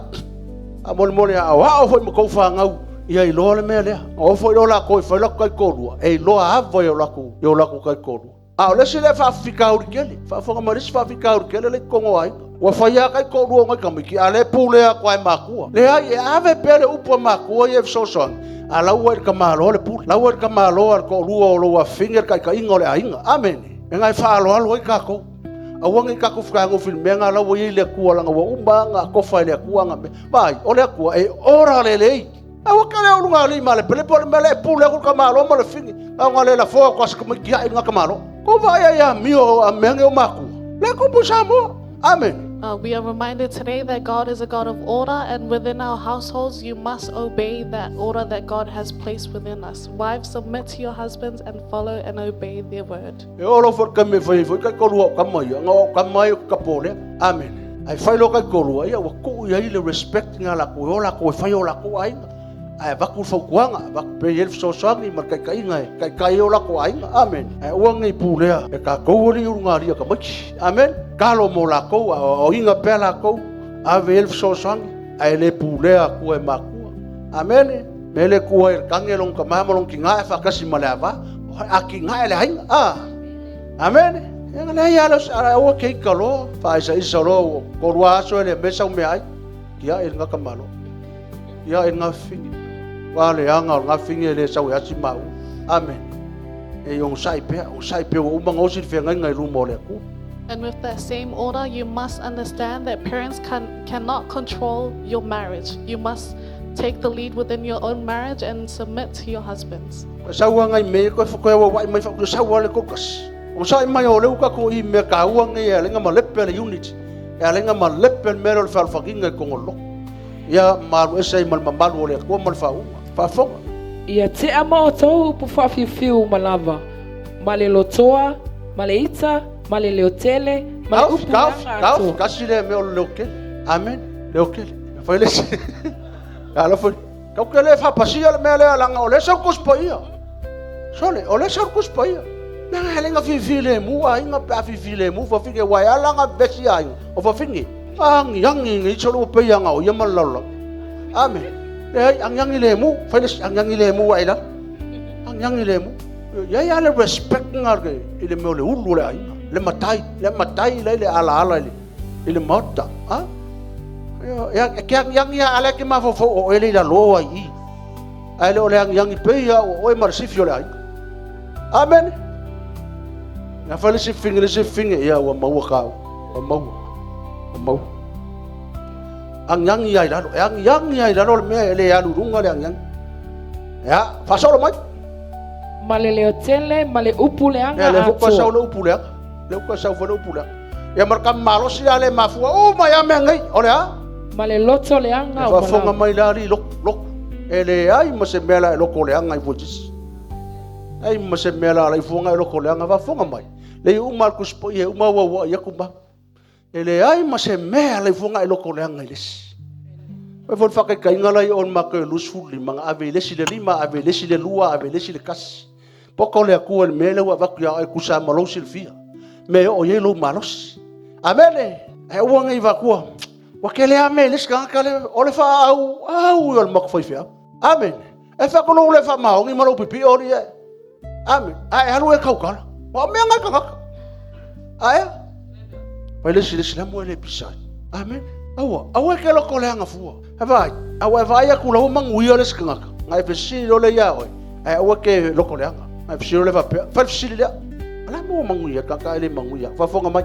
Faamolemole aoao foi ma tou fanau ia iloa le mea lea. O foi loa latou e fai latou taitoalua, e iloa ava i o latou, i o latou taitoalua. A o le isi lea faafitauli tele, faafofoga mai le isi faafitauli tele lea i totonu o aiga. Ua fai lava taitoalua o nai tamaiti, a o lea e pulea atu lava e matua. Leai, e ave pea le upu a matua ia e fesoasoani, a o la ua i le tamaloa le pule. La ua i le tamaloa le toalua o lou afafine le taitaiga o le aiga. Amene. E na e faaaloalo ai tatou. Aua ne i tatou fetagofi i le mea lena, la ua i ai le Atua, leaga ua uma lava ona atofa e le Atua ana mea. Vaai, o le Atua e ora lelei. Aua ke le o luga alii malepelepe o le mea lea e pule atu le tamaloa ma le fafine. Na ona le lafoa atu a si tamaiti ae i luga tamaloa. Kou vaai ai amio a mea nei o makua. Le tupu i Samoa. Amene. We are reminded today that God is a God of order, and within our households, you must obey that order that God has placed within us. Wives, submit to your husbands and follow and obey their word. E oo loa foi i le taimi e fai ai foi taitolua o tama ia, na o au tama ai ou te tapo lea. Amene. Ae fai loa taitolua, ia ua tuu i ai le respect ina latou e o latou e fai o latou aiga. Ae avatu le fautuaga, avatu pea i ai le fesoasoani ma le taitaiga e taitai ai o latou aiga. Amene. Ae aua ne i pulea e tatou alii ulugalia tamaiti. Amene. Talo mo latou, a aoaoina pea latou, ave i ai le fesoasoani, ae le pulea atua e matua. Amene. Mea lea e tu ai e le tane lona tama ma lona tina ae faatasi ma le ava, atinae le aiga. Ah. Amene. Ia na leai lava lea o aua ke ika loa, faaisaisa loa ua tolua aso e le mea sau meaai. Tiai lena tamaloa. Tiai lena fafine. Ua leaga o lena fafine e le sau e asi maua. Amene. E onosai pea, onosai pea ua uma ona osi le feagaiga i luma o le Atua. And with that same order, you must understand that parents can, cannot control your marriage. You must take the lead within your own marriage and submit to your husbands. Koe sau anga i me koe koe wawai mai whaku sau ale kokas. O sai mai o le uka ko i mea kāua ngai e alenga ma lepe le unit. E alenga ma lepe le mea o le whalwhakinga i kongo loko. Ia malu ese i ma le mamalu o le atua ma le whaunga. Whaafonga. Ia tea ma outou upu faafiufiu uma lava, ma le lotoa, ma le ita, ma le leotele, ma le upu leaga atoa. Kasi lea mea o le leokele. Amen. Leokele. Fai le isi. Alofa. Kau ke le faapasia le mea lea leaga o lea sau Tusi Paia. Sole, o lea sau le Tusi Paia. Leaga e le ga fifilemu aiga pe a fifilemu fafine aua e ala ona vesi aiga o fafine. Agiagi nei solo ua pei aga o ia ma le lalolagi. Amene. Leai, agiagi lemu, fai le isi agiagi lemu ae i lalo. Agiagi lemu. E i ai lava le respect na i le mea o le ulu o le aiga, le matai, le matai la i le alaala i le i le maota. A? Ia, e ke agiagi a ala e ke mafaufau o oe le i lalo ai i. Ae le o le agiagi pei a o oe ma le sifi o le aiga. Amen. Ia fai le sifi le sifi ia ua maua kau. Ua maua. Ua maua. Agiagi ai lalo. E agiagi ai lalo le mea e le alu lunga le agiagi. Ia, faasolo mai. Ma le leotele ma le upu leaga Ia, le fuka sau le upu leaga. Le uka sau le upu leaga. Ia ma le kama malosi a le mafua uma ia mea nei, o le a? Ma le loto leaga o malama. E faafofoga mai le alii lotu, lotu. E leai ma se mea la e loto leaga i fuaitisi. Ai ma se mea la la i fuaga e loto leaga, faafofoga mai. Le uma le Tusi Paia, uma uauai atu ma. E leai ma se mea la i fuaga e loto leaga i le isi. Fai foi le faataitaiga la i o le matou e 25, na ave i le isi le 5, ave i le isi le 2, ave i le isi le 1. Poto le Atua i le mea lea ua avatu ia oe e tusa ma lou silafia, mea e oo i ai lou malosi. Amene! Ae aua ne i avatua, Ua ke le ame le ska ka le o le fa au au o le mak fai fea. Amen. E fa ko lo le fa maongi ma lo pipi o li e. Amen. A e alu e kaukala. Wa mea ngai kangaka. Ae. Pai le sile sila mo le pisai. Amen. Aua, aua ke loko le anga fua. E vai, aua e vai aku lau manguia le skangaka. Ngai fesili lo le ia oe. Ai aua ke loko le anga. Ngai fesili lo le fa fa fesili le. Ala mo manguia ka ka ele manguia. Fa fonga mai.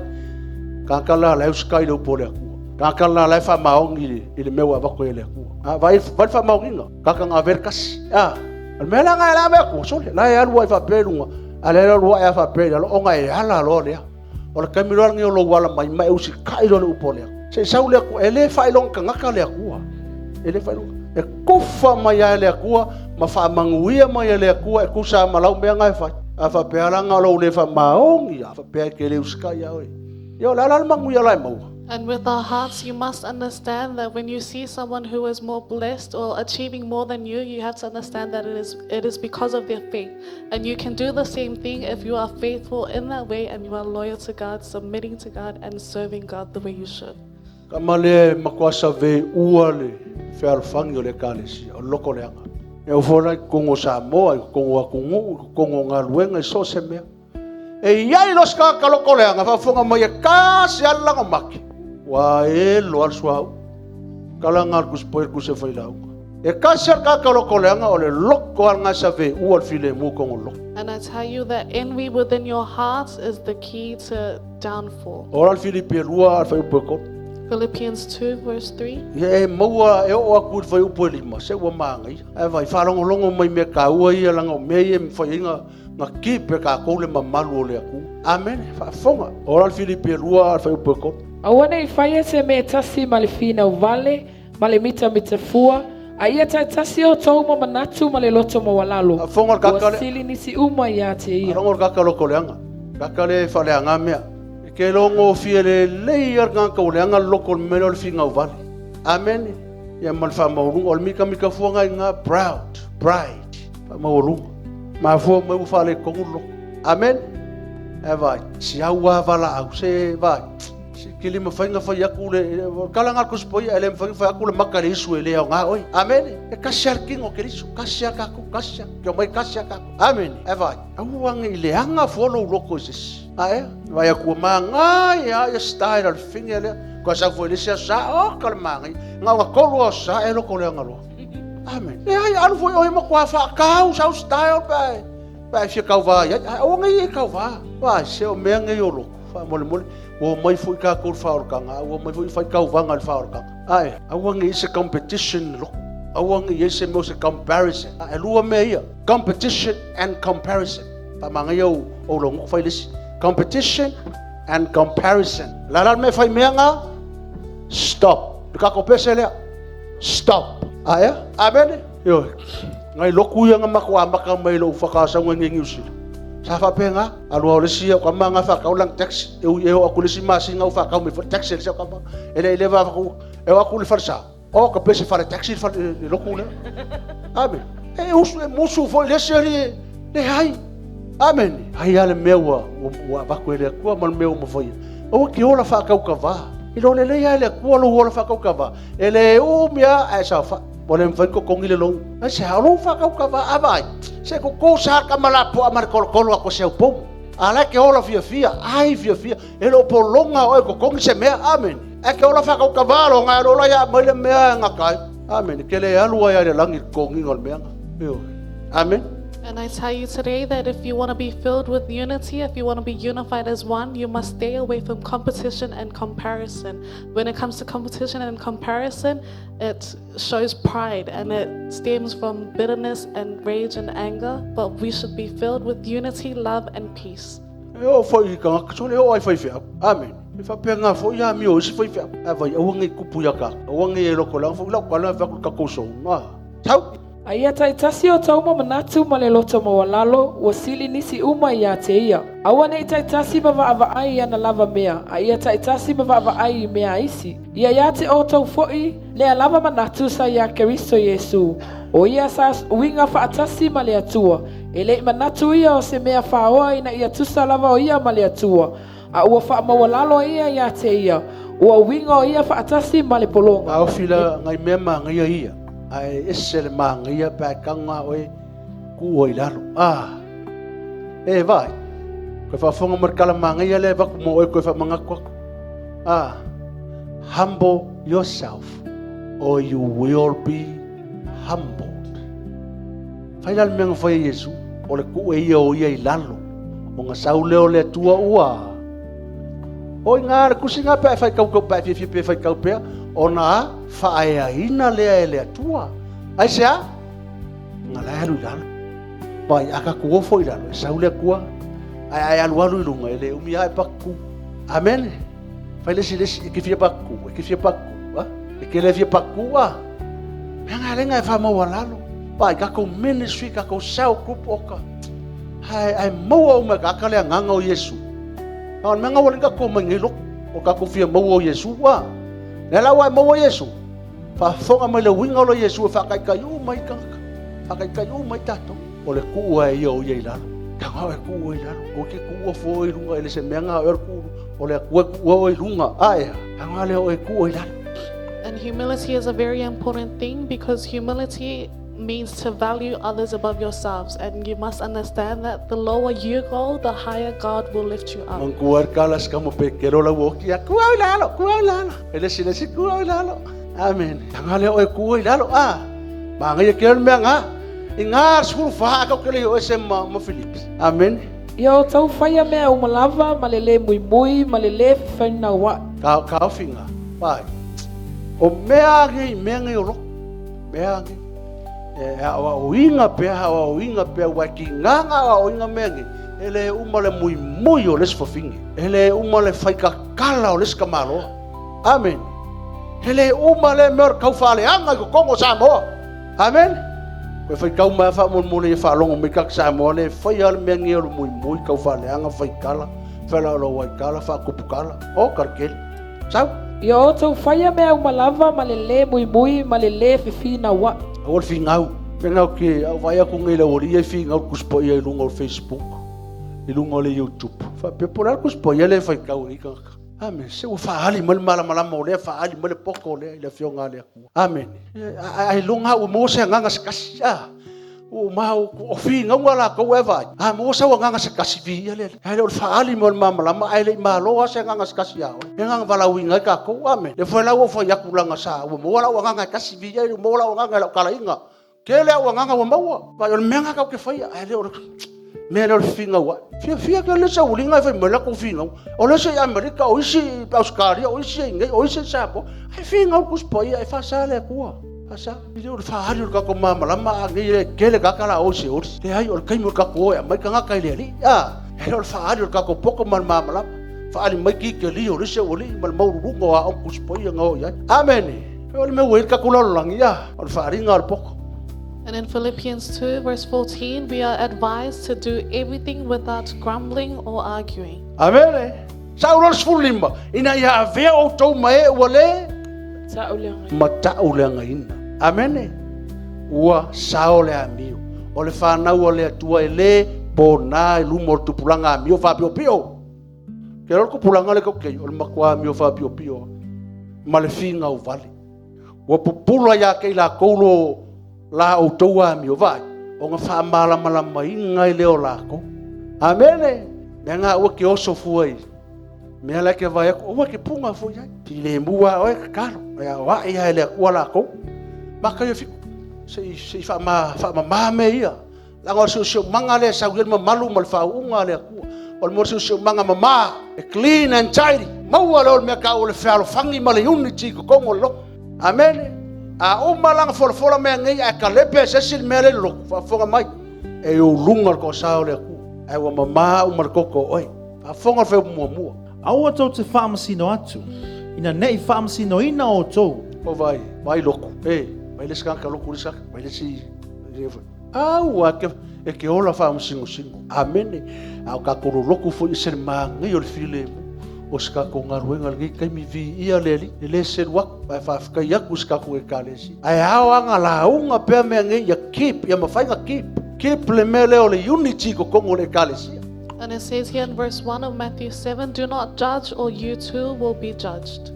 Ka ka la la uskai le upo le aku. Ka ka la la fa maongi i le mewa vako ele aku. A vai vai fa maonginga. Ka ka nga verkas. Ah. Al mea la ngai la mea ku sole. La e alu ai fa pelunga. Ale la lua e fa pele. Lo onga e ala lo lea. O le kaimi loa lenei o lou ala mai ma e usikai loa le upu o le Atua. Se i sau le Atua, e le faailoga tagata le Atua. E le faailoga. E kufa mai ai le Atua ma faamanuia mai e le Atua e tusa ma lau mea na e fai. A faapea la na lou le faamaoni, a faapea e ke le usikai ia oe. Ia o le ala le manuia la e maua. And with our hearts, you must understand that when you see someone who is more blessed or achieving more than you, you have to understand that it is because of their faith. And you can do the same thing if you are faithful in that way and you are loyal to God, submitting to God, and serving God the way you should. Ka male makuasa ve ua le fealofangi o le ekalesia, o le loko leaga. E o fola i kongo Samoa, i kongo atunuu, i kongo galuega i so o se mea. E iai lo se ka loko leaga, faafofoga mai e kasi a le lagomake. Ua elo a le suauu. Kala nga le kusipoi le kuse fai lauga. E kasi a le kaka loko leaga o le loko a le gasa ve ua le filemu kongo loko. And I tell you that envy within your heart is the key to downfall. O la le Filipi e 2 a le fuaiupu e 3. Philippians 2, verse 3. Ia e maua e oo aku i le fuaiupu e 5, se ua magaia. Ae vai faalogologo mai mea taua ia laga o mea ia e mafai ai na na keep e tatou le mamalu o le Atua. Amene. Faafofoga. O la le Filipi e 2 a le fuaiupu e 3. Aua nei faia se mea e tasi ma le finau vale, ma le mitamita fua, a ia taitasi outou ma manatu ma le loto maualalo. Faafofoga le kaka Ua le. sili nisi uma ia te ia. Faalogo le kaka loko leaga. Kaka le faaleaga mea. E ke logo fia le lei a le tagata ua leaga le loko o le mea lea o le finau vale. Amene. Ia ma le faamaualuga. O le mikamika fuaga i gā proud, pride. Faamaualuga. Mafua mai ua faaletonu le loko. Amene. E vai, si au a valaau, se vai. Se ke le mafai na fai atu le kala nga ko e le mafai na fai atu le maka le isu e le au ngā oi. Amene. E kasi a le kingo ke lisu, kasi a kako, kasi a, ke o mai kasi a kako. Amene. E vai, aua nge i leaga fua lou loko i se isi. A e, vai aku magai a ia style al finge lea. Ko sa foi le sia sa o ka le magai. Nga wa kolu o sa e loko le anga loa. Amen. E ai alu foi o ma kwa fa kau sa style pa. Pa fia kau va ia. Aua nge i kau va. Vai se o mea nge o loko. Fa mole mole. Ua mai foi ka ko fa o kanga. Ua mai foi fai kau vanga le fa o kanga. Ai, aua nge i se competition loko. Aua nge i se mea se comparison. E lua mea ia. Competition and comparison. Fa manga ia o o longo fai lisi. Competition and comparison. La la me fai mea nga stop. Le kako pese lea. Stop. Ae? Amen. Yo. Ngai loku ia nga mako a maka mai lo whakasau ngai ngi usila. Sa whapenga, alua o le sia o kama nga whakau lang taxi. E ui e o aku le si masi nga u whakau me taxi le sia o kama. E le le va whaku, e o aku le wharesa. O ka pese whare taxi le le loku le. Amen. E usu e musu foi le sia le le hai. Amen. Hai ale mea ua ua vaku e le akua ma le mea ua mawhaia. O ki ola whakau ka vā. I lo le lei le akua lo ola whakau ka vā. E le umia e sa wha. Mo le mwhai ko kongi le lou. Ai se halo whakau ka vā avai. Se ko ko sa ka malapo a mare kolo kolo a ko se upomu. A ke ola fia fia, ai fia fia. E lo polonga o e ko kongi se mea. Amen. E ke ola whakau ka vā lo ngai lo ia mai le mea nga kai. Amen. Ke le alua ia le langi kongi ngol mea nga. Io. Amen. And I tell you today that if you want to be filled with unity, if you want to be unified as one, you must stay away from competition and comparison. When it comes to competition and comparison, it shows pride and it stems from bitterness and rage and anger. But we should be filled with unity, love, and peace. E o foi ka so le o ai fai fea. Amen. E fa pe nga foi ya mi o si fai fea. A vai au ngai kupu ya ka. Au ngai e loko la foi la ka la fa ka ko so. Na. Tau. A ia taitasi outou ma manatu ma le loto maualalo, ua sili nisi uma ia te ia. Aua nei taitasi ma vaavaai i ana lava mea, a ia taitasi ma vaavaai i mea a isi. Ia ia te outou foi, lea lava manatu sa ia Keriso Iesu. O ia sa uiga faatasi ma le Atua. E le i manatu ia o se mea faoa ina ia tusa lava o ia ma le Atua. A ua faamaualalo ia ia te ia. Ua uiga o ia faatasi ma le pologa. A ofi la ngai mea magaia ia, ae ese le magaia pe a e tago oe kuua i lalo. Ah, e vaai, koe faafofoga ma le tala magaia lea e avatu mo oe koe faamanatu atu. Ah, humble yourself or you will be humbled. Fai la le mea na fai e Iesu, o le tuu e ia o ia i lalo, ona sau lea o le Atua ua O i ngā le kusi ngā pea e whai kau kau pea e fiafia pea e whai kau pea, ona whaaeaina lea e le Atua. Ai se a? Nga la e alu i lalo. Vai, a ka kuofo i lalo, e sau le Atua, ai ai alu alu i lunga, e le umi a e paku. Amen. Fai le isi le isi, e ke fia paku, e ke fia paku, a? E ke le fia paku, a? Mea ngā lenga e whamau a lalo. Vai, kakou ministry, kakou cell group oka. Ai, ai maua o mea ka le anganga o Iesu. A o le mea nga ua le kakou mai nei loko. O kakou fia maua o Iesu, a? Le la ua e maua Iesu. Faafofoga mai le uiga o lo Iesu e faakaikai uma i tagata. Faakaikai uma i tatou. O le kuua e ia o ia i lalo. Taga e kuua i lalo. O ke kuua fo i lunga e le se mea nga o le kuu. O le Atua e kuua o i lunga. A ea. Taga lea o e kuua i lalo. And humility is a very important thing because humility means to value others above yourselves. And you must understand that the lower you go, the higher God will lift you up. Mangua kala ska mo pe kero la wo kia kua i lalo, kua i lalo. E le si le si kua i lalo. Amen. Tanga le o e kua i lalo. Ah. Manga ia kero mea nga. I ngā sefulu fa ka kele o ese ma, ma Filipi. Amen. Ia outou faia mea uma lava ma le lē muimui ma le lē fefenauaʻi. Ka, ka ofinga. Vai. O mea ngi, mea ngi o loko. Mea ngi. E a o inga pea, a o inga pea, wa ki nganga a o inga mea ngi. E le uma le mui mui o les fafingi. E le uma le whaika kala o les kamaloa. Amen. E le uma le mea o le kaufaaleaga i kokogo o Samoa. Amen. Koe whai kau mai wha mo le wha longo mai kak Samoa le whai al mea ngi o le mui mui kaufaaleaga whaikala. Whela o lo waikala, wha kupukala. O karkeli. Sau. Ia outou faia mea uma lava ma le lē muimui ma le lē fefinauaʻi. Aua le figau. Mea ngau ke au vai aku ngai le ori ia figau kuspo ia i lunga o Facebook. I lunga o le YouTube. Wha pe po le kuspo ia le whai kau i kaka. Amen. Se ua faali mai le malamalama o lea, faali mai le poko o lea i le afioga a le Atua. Amen. Ai longa ua maua se agaga se kasi. Ah. Ua mau o figauga lakou e vaai. A maua sau agaga se kasi viia le Alii. Ae le o le faali mai o le malamalama ae le i malo lava se agaga se kasi ia oe. E agaga valaauina ai tatou. Amen. Le foi la ua fai atu laga sa ua maua lau agaga e kasi viia ua maua lau agaga i lau talaiga. Tele au agaga ua maua. Vai o le mea lena tatou te faia ae le o le mea lea o le figau ai. Fiafia ke le sauliga e fai mai latou figau. O le isi i Amerika, o isi i Ausetalia, o isi i inei, o isi i Samoa. Ae figau le Tusi Paia e faasa le Atua. Faasa. E le o le faali o le tatou malamalama a nei e tele tagata la o i Seoli. Leai, o le taimi o le tatou o e aumai tagata i le Alii. A, e le o le faali o le tatou poto ma le malamalama. Faali mai titeli o le isi aualii ma le maualuluga o aoga Tusi Paia na o i ai. Amene. O le mea ua i ai le tatou lalolagi, a, o le faaliga o le poto. And in Philippians 2, verse 14, we are advised to do everything without grumbling or arguing. Amene. Sa ulo le 15, ina ia avea outou ma e ua le matauleagaina. Amene. Ua sao le amio. O le whanau o le Atua e le pōnā i luma o le tupulaga amio whaapiopio. Ke le tupulaga le kaukei, o le matua amio whaapiopio. Ma le figau vale. Ua pupula ia te i lakou lo la outou amio vaai, o nga faamalamalamaina i le o lakou. Amene. Mea nga ua ke oso fua i. Mea la ke vai aku, ua ke punga fua i ai. Ti le mua oe kakalo. Ia o ai ia le Atua lakou. Maka ia fiku. Se i se i wha ma me ia. Laga o le siosiomaga lea e sau i ai le mamalu ma le faauuga a le Atua. O le mea o le siosiomaga mama, e clean and tidy. Maua lea o le mea taua o le fealofani ma le unity i totonu o le lotu. Amene. A uma la ona folafola mea nei ae kalepe e se isi le mea lea i le lotu, faafofoga mai, e i ou luga le toasa o le Atua. Ae ua mama uma le toto o oe. Faafofoga le fai muamua. Aua tou te faamasino atu, ina ne i faamasinoina outou. O vai, vai lotu. E, vai le isi tagata lotu i le isi tagata, vai le isi. Aua ke, e ke ola faamasingosino. Amene. A o tatou lolotu foi e se le māgaia o le filemu o se tatou galuega i lenei taimi viia le Alii, e le selu atu, ae faafetai atu i se tatou Ekalesia. Ae ao lava ona lauga pea mea nei ia keep, ia mafai ona keep. Keep le mea lea o le unity i totonu o le Ekalesia. And it says here in verse 1 of Matthew 7, Do not judge, or you too will be judged.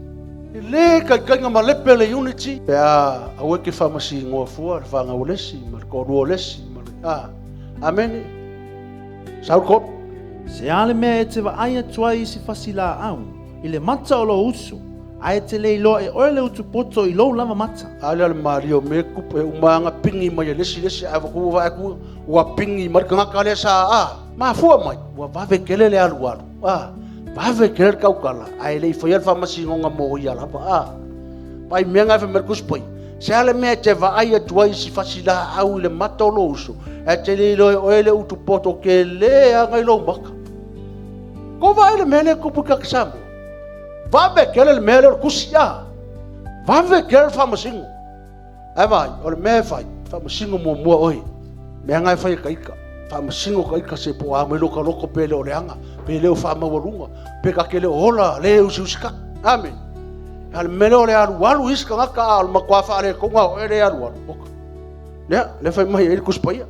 E lē kaikaiga malepe le unity pe a aua e ke faamasigoa fua le fagau a le isi ma le toalua o le isi ma le a. Amene. Sau le kolu. Se a le mea e te vaai atu ai i si fasilaau i le mata o lou uso, ae e te le iloa e oe le utupoto i lou lava mata? A lea o le malie o mea e tupu, e uma lava ona pigi mai e le isi le isi, ae ua vaai atu ua pigi mai le tagata lea sa a mafua mai, ua vave tele le alualu, a vave tele le tautala, ae le i faia le faamasinoga mo ia lava, a pai mea na e fai mai le Tusi Paia, se a le mea e te vaai atu ai i si fasilaau i le mata o lou uso, ae te le iloa e oe le utupoto tele lava i lou mata. Kou vaai i le mea lea e tupu i tagata Samoa. Vave tele le mea lea o le tusi, a vave tele le faamasino. Ae vaai, o le mea e fai, faamasino muamua oe. Mea na e fai e ta ita. Faamasino ta ita se po o a mai lota loto pe le o leaga, pe le o faamaualuga, pe ta te le o ola le usiusi ka. Amene. A o le mea lea o le alualu i isi tagata, a o le matua faaletonu lava o oe lea e alualu. Oka. Lea, lea fai mai ai le Tusi Paia.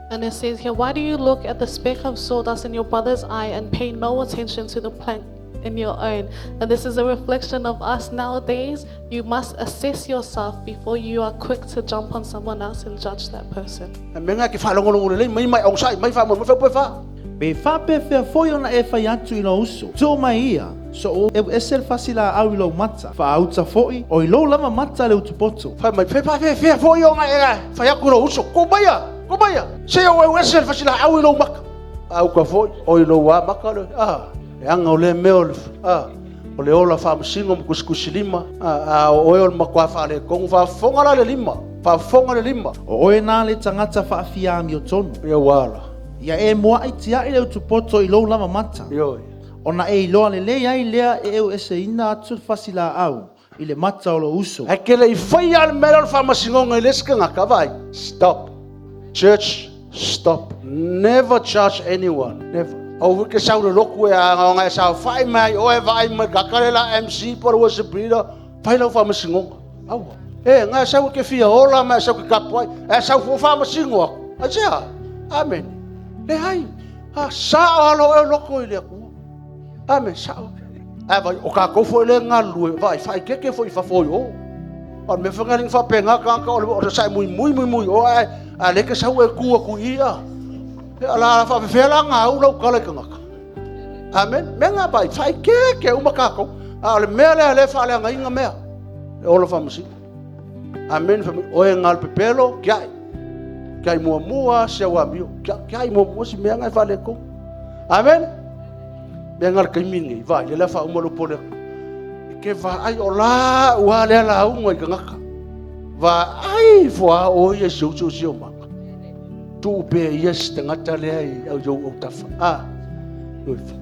And it says here, Why do you look at the speck of sawdust in your brother's eye and pay no attention to the plank in your own? And this is a reflection of us nowadays. You must assess yourself before you are quick to jump on someone else and judge that person. E mea ngā ke whaalongolongo lelei mai mai aungsa'i mai whaamoemoe wheupo e wha. Pe faapefea foi ona e fai atu i lou uso, tuu mai ia, so o ese le fasilaau i lou mata, faauta foi, o i lou lava mata le utupoto. Fai mai, Pe faapefea foi ona e fai atu i lou uso, tuu maia, tuu maia, se o eu ese le fasilaau i lou mata, faauta foi, o i lou a mata le, a, leaga o lea mea o le, a, o le ola faamasino ma tusitusilima, a, a o oe o le matua faaletonu, faafofoga la le lima, faafofoga le lima. O oe na le tagata faafiamiotonu. Ia ua ala. Ia e muaʻi tiaʻi le utupoto i lou lava mata. Ioe. Ona e iloa lelei ai lea e eueseina atu le fasilaau i le mata o lou uso. Ae ke le i faia le mea lea o le faamasinoga i le isi tagata, vaai, stop. Church, stop. Never judge anyone. Never. Aua foi ke sau le lotu e aga e saofai mai ai oe vaai mai tagata le la MC po o le worship leader, fai lau faamasinoga. Aua. E, nga e sau e ke fia ola ma e sau ke tapuai, e sau fo faamasino aku. Aisea? Amene. Leai. A sao alo e loko i le Atua. Amene, sao. Ae vai, o kākou foi le galulue, vaai, faaeteete foi i fafo i o. O le mea foi lena faapena tagata o le, o le sae mui mui mui mui o, ae, a le ke sau e tu atu i ia. E ala faafefea la ngā lau tala i tagata. Amen. Mea ngā vai, faaeteete uma kākou. A o le mea lea le faaleagaina mea. E ola faamasino. Amen. Fai mai, oe ngā le pepelo, kiai. Kiai muamua, se au amio. Kiai muamua si mea ngā e faaletonu. Amen. Mea ngā le kaimi nei, vai, le lea faauma lo pole. E ke vaai o la ua lea lauga i tagata. Vaai foa o ia si au si au maka. Tuu pea ia si tagata lea i au iou autafa. A,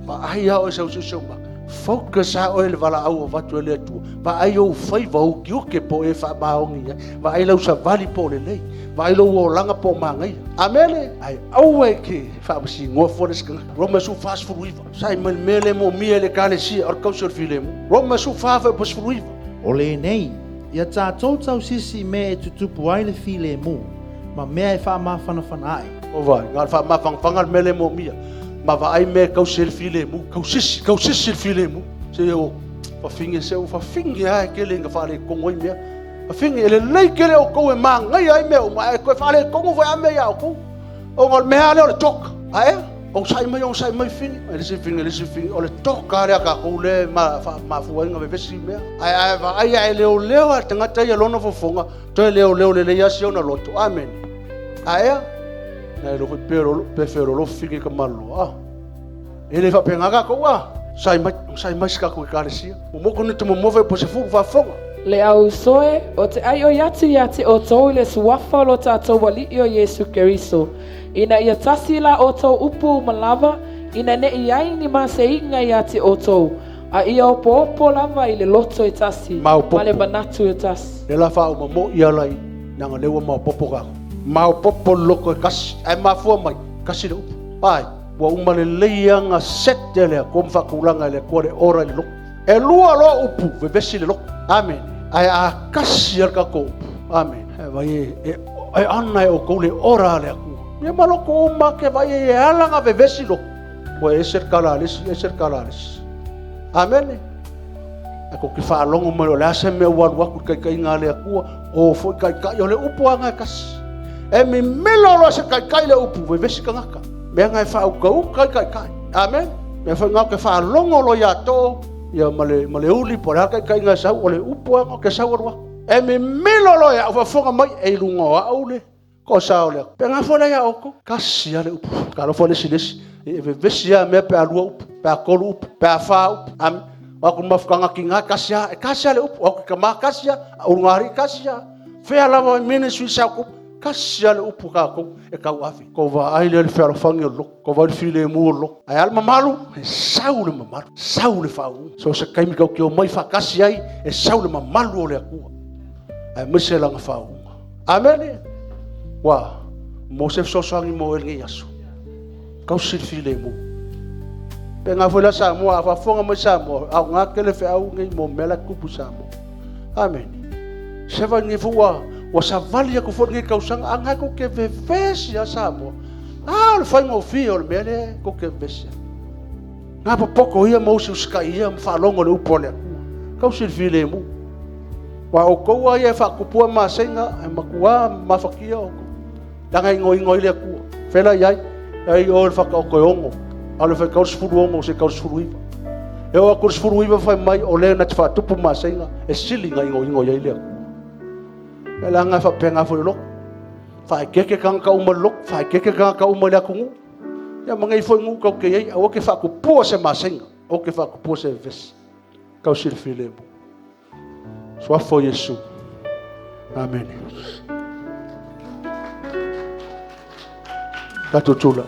vaai a oe sau si au maka. Focus a oe le valaau o avatu e le Atua. Vaai ou faiva, ou tiute po o e faamaoni ai. Vaai lau savali po o lelei. Vaai lou olaga po o manaia. Amene. Ae aua e te faamasinoa fua le isi tagata. Roma 14:19. Sai mai le mea lea e moomia e le Ekalesia, o le tausi o le filemu. Roma 14:19. O lenei, ia tatou tausisi i mea e tutupu ai le filemu, ma mea e faamafanafana ae. O vai, na o le faamafanafana le mea lea e moomia. Ma vaai mea e tausi ai le filemu. Tausisi, tausisi le filemu. Se o fafine, se o fafine lava e tele ina faaletonu ai mea. Fafine, e lelei tele outou e manaia ai mea uma, ae toe faaletonu foi lava mea ia outou. Ona o le mea lava lea o le toka. Ae, onosai mai, onosai mai fine. E le isi fine, le isi fine. O le toka lea a tatou lea e mafua ai ona vevesi mea. Ae a vaai a e leoleo lava le tagata ia lona fofoga, toe leoleo lelei lava si ona loto. Amene. Ae, na e foi pe pe feololofi ke ka malo. Ah. E le faapena tatou a. Sai mai, sai mai si tatou ekalesia. Mo mo ni te mo mo po se fu faafofoga. Le au uso e, o te ʻaiʻoi atu iā te ʻoutou i le suafa o lo tātou Aliʻi o Iesū Keriso, ina ia tasi la ʻoutou upu uma lava, ina ne i ai ni maseiga iā te ʻoutou, a ia opoopo lava i le loto e tasi, ma le manatu e tasi. Le la faauma moʻi ala i naga lea ua maopopo kākou. Maopopo le loko e kasi, ae mafua mai, kasi le upu. Ai, ua uma lelei aga set e le Atua ma faatulaga e le Atua le ora i le loko. E lua loa upu, vevesi le loko. Amene. Ae a kasi a le tatou upu. Amene. E vai e, e, e ana e outou le ora a le Atua. Ia ma loko uma ke vai e ala nga vevesi loko. Ua ese le kala a le isi, ese le kala a le isi. Amene. Ae kou te faalogo mai o le a se mea ua alu atu i taitaiga a le Atua, o foi taitai o le upu lava na e tasi. E mimilo loa se taitai le upu, vevesi tagata. Mea na e faautauta ai taitai. Amen. Mea foi na ou te faalogo loa ia Too ia ma le, ma le uli po o le a taitaiga e sau, o le upu lava na te sau alu atu. E mimilo loa ia au faafofoga mai, e i luga o au le Kosa o le Pe nga foi lea ia outou. Tasi lava le upu. Talofa le isi i le isi. E vevesi lava mea pe a lua upu, pe a tolu upu, pe a fa upu. Am, o atu mafutaga tina, tasi lava, e tasi lava le upu. O atu tama, tasi lava. Ulugalii, tasi lava. Fea lava ministry sa outou, tasi lava le upu a tatou e tauave. Tou vaai lea i le fealofani o le loto, tou vaai i le filemu o le loto. Ae a le mamalu? E sau le mamalu, sau le faauuga. So o se taimi tou te omai faatasi ai, e sau le mamalu o le Atua, aemaise lana faauuga. Amene. Ua mo se fesoasoani mo oe lenei aso. Tausi le filemu. Pe nga foi la Samoa, a faafofoga mai Samoa, aoga tele feau nei mo mea la tupu i Samoa. Amene. Se vai nei foi ua, ua savali atu foi lenei tausaga, a ngai kou te vevesi a Samoa. A o le faigofie o le mea lea kou te vevesi ai. Ngā popoto ia ma usiusitai ia ma faalogo le upu a le Atua. Tausi le filemu. Wa outou a ia e faatupua maseiga e matua mafatia outou. Leaga e igoigo ai le Atua. Fela i ai, ai o le whakaoto e ono, a le whaikau 16 se kau 19. E o atu le 19 whai mai o le na te whaatupu maseiga e sili nga igoigo i ai le Atua. E la nga whapenga fo le loko. Whaekeke kanga ka uma le loko, whaekeke kanga ka uma le atunuu. Ia ma nei foi nuu kau ke iai, aua ke faatupua se maseiga, aua ke faatupua se vevesi. Tausi le filemu. Suafa o Iesu. Amene. Tatou tula.